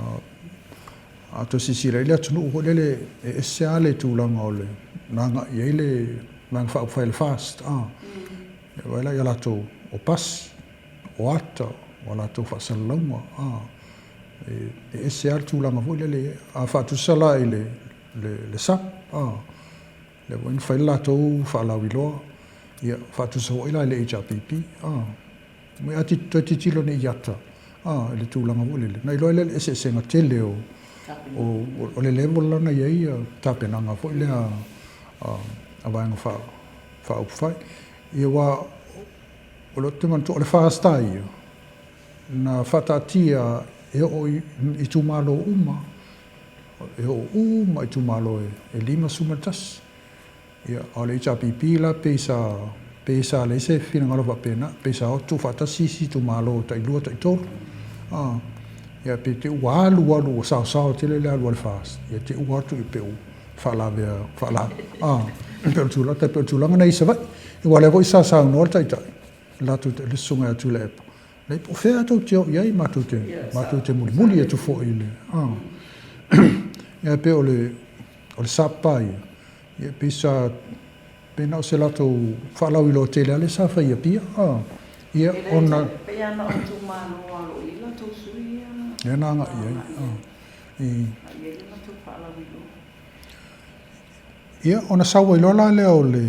a toe silasila i le atunuu foi lele e ese lava le tulaga o le na agai i ai le Vaega Faaupufai a le FAST, a, e vaai la i a latou o pasi, o ata, o a latou faasalalauga, a. E ese lava le tulaga foi lele, a faatusa la i le, le, le SAP, a, lea foi na fai le latou faalauiloa, ia, faatusa foi la i le HRPP, a. Mai a toe tilotilo nei i ata, a, i le tulaga foi lele, ona iloa ai lea o le eseesega tele o, o, o le level la na i ai tapenaga foi lea a, a Vaega Faaupufai. Ia aua o lea ou te manatua, o le FAST lava ia, Na faataatia e oo i itumalo uma, e oo uma i itumalo e 51. Ia, a o le HRPP la pei sa, pei sa leai se finagalo faapena, pei sa o tuufaatasi isi itumalo tailua taitolu. A, ia pei te i ua alu alu ua saosao tele le alu a le FAST, ia te i ua atu i pei ua faalavea, faala, a, pei o le tulaga, tai pei o le tulaga lena i Savaii. Aua o lea foi sa saunoa le Taitai, latou te, le Susuga ia Tuilaepa, Leai, po o fea tou te o i ai, matou te, matou te mulimuli atu foi i le, a. Ia, pei o le, o le SAP lava ia, ia, pei sa, pei na o se latou faalauiloa tele lava lea sa fai i Apia, a. Ia, ona. E le pei lava na o itumalo lava o lo o i ai latou sui ia. Lea na agai i ai, a. I. Agai i ai le latou faalauiloa. Ia, ona sau ai loa la lea o le,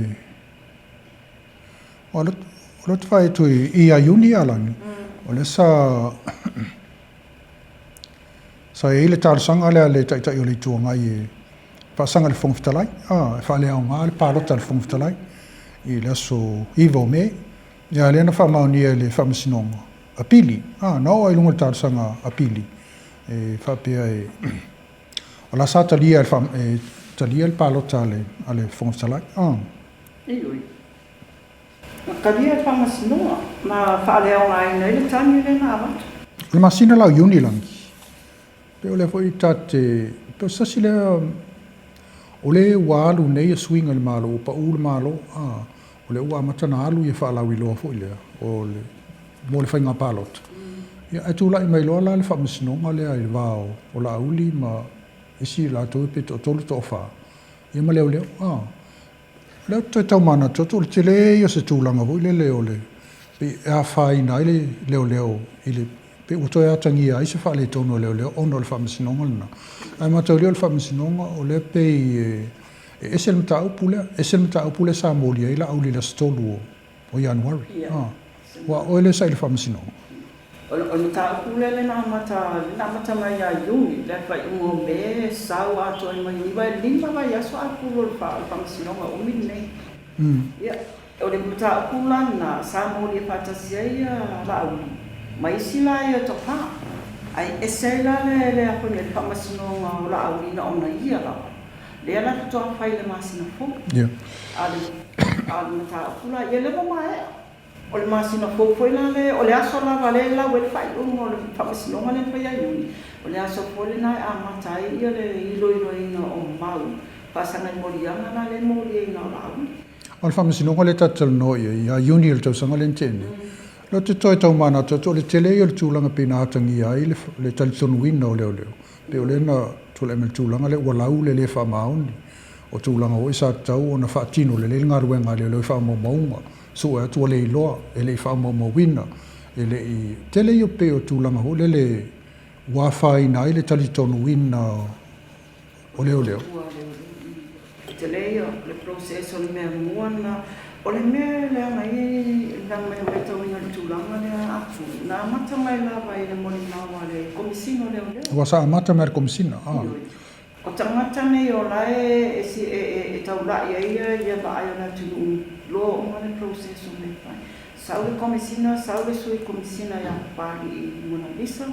O lea ou te vaai atu ia Iuni a Lani, O lea sa sa i ai le talosaga lea a le Taitai o le Itu Agai e faasaga i le Fofoga Fetalai, a, e faaleaoga le palota a le Fofoga Fetalai i le aso 9 o Me. Ia, a lea na faamaonia e le Faamasinoga Apili, a, na oo lava i luga o le talosaga apili e faapea e o la sa talia e e talia le palota a le a le Fofoga Fetalai. A. Ioe. Na talia e le Faamasinoga ma faaleaogaina ai le tagi lea na avatu. O le masina la o Iuni lagi, pe o lea foi ta te, pe o se tasi lea, o le ua alu nei ia suiga i le Malo, ua pau le Malo, a, o lea ua amata ona alu ia faalauiloa foi lea, o le, mo le faiga palota. Ia, ae tulai mai loa la le Faamasinoga lea i le va o Laauli ma isi latou pe toatolu toafa, ia ma leoleo, a. O lea ou te toe tau manatu atu, o le tele ia o se tulaga foi lele o le, pei e afaina ai le leoleo i le, pei ua toe atagia ai se faaletonu o leoleo ona o le faamasinoga lena. Ae mataulia o le faamasinoga o lea pei e ese le mataupu lea, ese le mataupu lea sa molia ai Laauli i le aso 3 o Ianuari. Aua o oe lea sa i le faamasinoga. O le mataupu lea lea na amata, lea na amata mai ia Iuni, le faaiuga o Me, sau atoa ai ma Iuni, aua e 5 vaiaso Apulo o le faamasinoga umi lenei. Ia, o le mataupu la lena sa molia faatasi ai Laauli ma isi la ia toafa, ae ese ai la le le faamasinoga o Laauli na ona ia lava, lea la faatoa fai i le masina fou. A o le mataupu la, ia lea ua maea. O le masina fou foi la lea, o le aso lava lea e lau ai le faaiuga o le faamasinoga lea na fai ia Iuni, o le aso foi lena e amata ai le iloiloina o mau faasaga i moliaga la lea e moliaina o Laauli. O le faamasinoga lea ta te talanoa i ai ia Iuni o le tausaga lea na tea nei, o lea ou te toe tau manatu atu o le tele ia o le tulaga pei na atagia ai le talitonuina o leoleo, pei o lea na tulai mai le tulaga lea ua lau le le faamaoni o tulaga foi sa tatau ona faatino lelei le galuega a leoleo i faamaumauga. Sue atu ua le iloa, e le i faamaumauina, e le i tele ia pei o tulaga foi lele ua afaina ai le talitonuina o leoleo. Tele ia o le process o le mea mua lena. O le mea e leaga ai leaga mai matauina i le tulaga lea Afu, na amata mai lava i le molimau a le Komesina o Leoleo. Ua sa amata mai le Komesina, a. O tagata nei o la e e taula'i ai ia vaai o le atunuu loa uma le process o mea fai. Sau le Komesina, sau le Sui Komesina ia Papali'i Monalisa,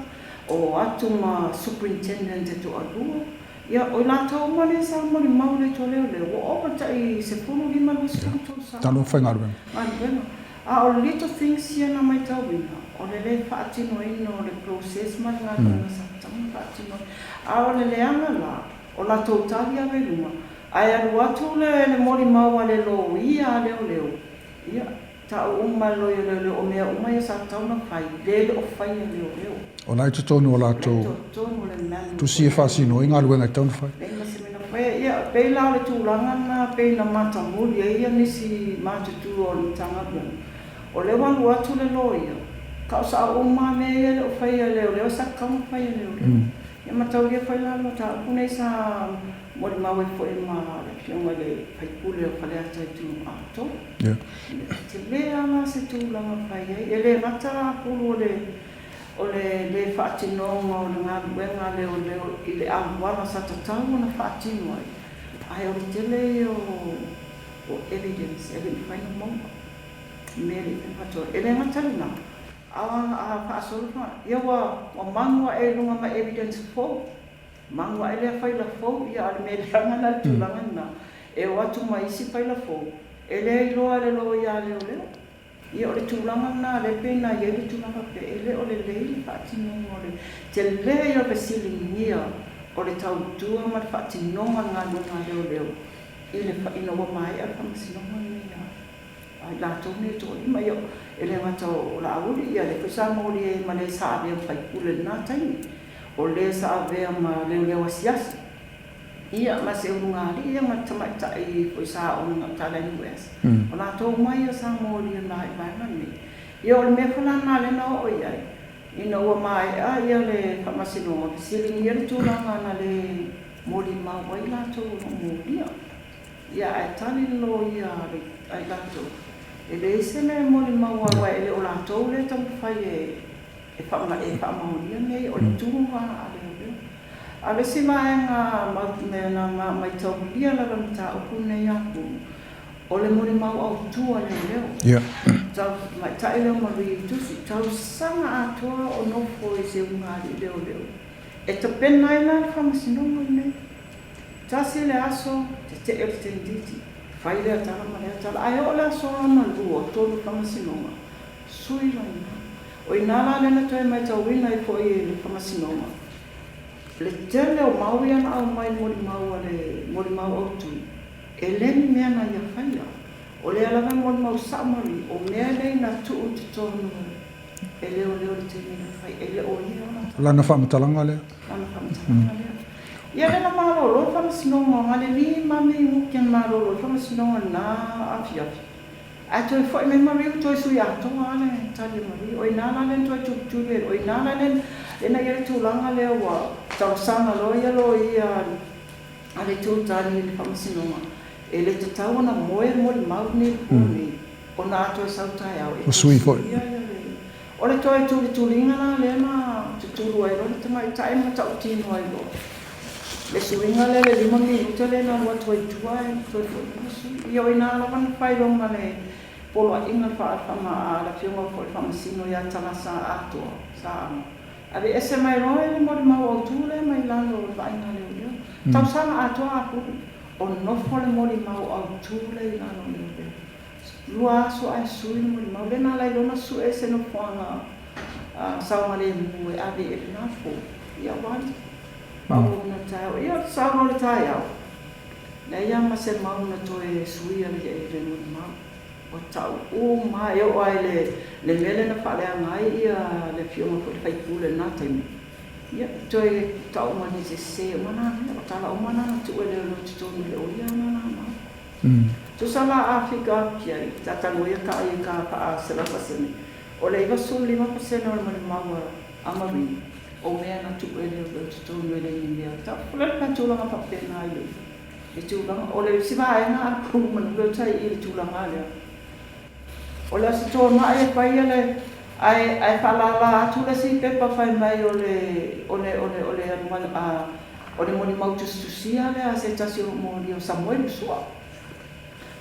o atu ma Superintendent e toalua. Ia, o i latou uma nei sa molimau i le Leoleo, ua ova le tai 15, 20 tausaga. Talu ona faigaluega. Galuega. A o little things ia na maitauina, o le le faatinoina o le process ma le galuega sa tatau ona faatino ai. A o le leaga la, o latou tali ave i luga, ae alu atu le le molimau a le loia a leoleo, ia, tau uma e le loia leoleo o mea uma ia sa tatau ona fai, le le o faia e leoleo. O la e i totonu o latou tusi e faasino ai galuega e tatau ona fai. Leai ma se mea na faia. Ia, pei la o le tulaga lena pei na matamuli ai ia nisi matutua o le Matagaluega, o lea ua alu atu le loia, tau sao uma lava mea ia e le o faia e leoleo, sa tatau ona faia e leoleo. Ia mataulia foi la le mataupu nei sa molimau ai foi ma le Afioga i le sui usufono o Faleata Itu Atoa. Ia, tele lava la se tulaga fai ai. E le gata la Pulu o le O le le faatinoga o le galuega a leoleo i le auala sa tatau ona faatino ai, ae o le tele ia o evidence e le i mafai ona maua, mea e le i mafai ona faatino. E le gata i lena, a a faasolo ia ua magu ae i luga ma evidence fou, magu ae lea faila fou, ia a o le mea leaga lena i le tulaga lena, e o atu ma isi faila fou, e le iloa e le loia a leoleo. Ia o le tulaga lena lea pei na i ai le tulaga faapea e le o lelei le faatinoga o le tele ia o le fesiligia o le tautua ma le faatinoga o le galuega a leoleo i le ina ua maea le faamasinoga lenei a i latou nei e toalima. Ia e le gata o Laauli ia lea foi sa molia ai ma le sa avea ma faipule i lena taimi, o le sa avea ma leoleo asiasi. Ia, ma se ulugalii ia ma le tamaitai foi sa aoga i gauta i le NUS. O latou uma ia sa molia na i vaega nei. Ia, o le mea foi la lena lea na oo i ai, ina ua maea ia le faamasinoga, fesiligia le tulaga na le molimau ai latou o lo o molia. Ia, ae tali le loia a i latou, e leai se mea e molimau ai, aua e le o latou lea e taumafai e. E faamaonia mea ia, o le tu lava a leoleo. A o le isi vaega mea na maitaulia lava i le mataupu lenei a Pulu, o le molimau autu a leoleo. Tamaitai lea o Marie Tusi, tausaga atoa o nofo i se ulugalii leoleo e tapena ai la le faamasinoga lenei. Tasi le aso, tetee o le tenditi, fai lea tala ma lea tala, ae oo le aso lona lua, tolu faamasinoga, sui loa i ina. O i ina la lea na toe matauina ai foi e le Faamasinoga le tele o mau ia na aumai i le molimau a le molimau autu, e le ni mea na ia faia. O lea lava e molimau sao Marie, o mea nei na tuu i totonu e leoleo i le taimi na fai, e le o ia ona tala. Lana faamatalaga lea. Lana faamatalaga lea. Ia lea na malolo le Faamasinoga o Galilii ma Meiuki na malolo ai le Faamasinoga i lena afiafi. Ae toe foi mai Marie ua toe sui atoa lava le tali a Marie. O i ina la lea na toe tulituli ai loa. O i ina la lea na i ai le tulaga lea ua talosaga loa ia loia a le itu tali i le faamasinoga, e le tatau ona moe le molimau lenei i le po nei, ona a toe sau taeao e toe suia le. O le toe tulituliga la lea na tutulu ai loa le tamaitai ma tautino ai loa le suiga lea le 5 minute lea na alu atu ai i tua ae toe foi mai le sui. Ia o i ina lava na fai loa ma le poloaiga a le afioga foi i le Faamasino ia Talasa Atoa Saaga, aveese mai loa le molimau autu lea mai lalo o le vaaiga a leoleo. Tausaga atoa apulu o nofo le molimau autu lea i lalo o leoleo. 2 aso ae sui le molimau lea na ala ai loa ona sue se nofoaga saogalemu e ave i ai lena po, ia aua le faaauauina o le taeao. Ia o le sau loa o le taeao, leai lava ma se mau na toe suia i le molimau. Ua tau uma lava, e oo lava i le mea lea na faaleaga ai le afioga foi i le sui usufono i lena taimi, ia toe tau uma nei se sese uma na mea, o tala uma na na tuu e leoleo i totonu e le o ia na na mau. Tusa la a fika Apia i tatalo ia ka ai ka faa 100%, o le 95% o le molimau a Marie, o mea na tuu e leoleo i totonu e le ni mea. Tau o le tulaga faapena i le tulaga. O le isi vaega a pulu manu lea tai i le tulaga lea. O le Aso Toonai e fai le ae faalala atu le isi pepa fai mai o le o le o le o le o le molimau tusitusia lea a se tasi o moli o Samuelu Sua.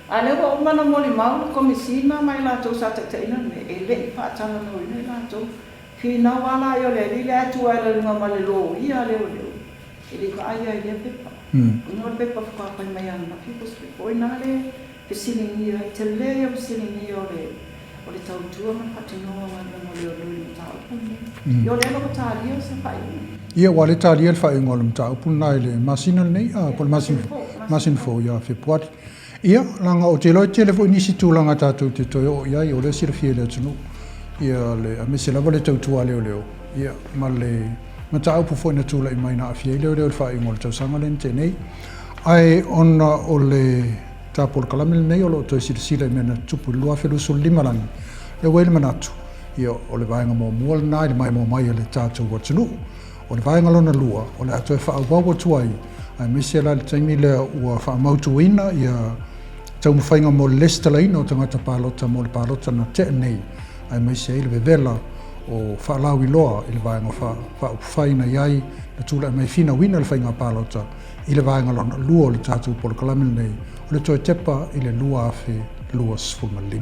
A lea ua uma ona molimau le Komesina ma i latou sa taitaiina le mea, e le i faatalanoaina i latou. Finau lava laia o le alii lea ae tu ae i luga ma le loia a leoleo, e le i vaaia ai i lea pepa. Ona o le pepa faatoa fai mai ananafi po o se pepa. O i ina le fesiligia ai, tele ia o fesiligia o le o le tautua ma le faatinoga o galuega o leoleo i le mataupu lenei. Ia o lea la ua talia se faaiuga. Ia, ua le talia le faaiuga o le mataupu lena i le masina lenei, po o le masina fou ia Fepuari. Ia, leaga ou te iloa e tele foi nisi tulaga tatou te toe oo i ai, o lea e silafia e le atunuu, ia, le, aemaise lava le tautua a leoleo, ia, ma le mataupu foi na tulai mai na aafia ai leoleo i le faaiuga o le tausaga lea na tea nei. Ae ona o le ta polokalame lenei o lo o toe silasila i mea na tutupu i le 2025 lagi, lea ua i ai le manatu, ia, o le vaega muamua lena i le maimoa mai a le tatou atunuu. O le vaega lona lua, o le a toe faaauau atu ai, aemaise la i le taimi lea ua faamautuina ia taumafaiga mo le lesitalaina o tagata palota mo le palota na tea nei, aemaise ai le vevela o faalauiloa i le vaega faaupufai na i ai na tulai mai finauina le faiga palota i le vaega lona lua o le tatou polokalame lenei o le toe tepa i le 2025.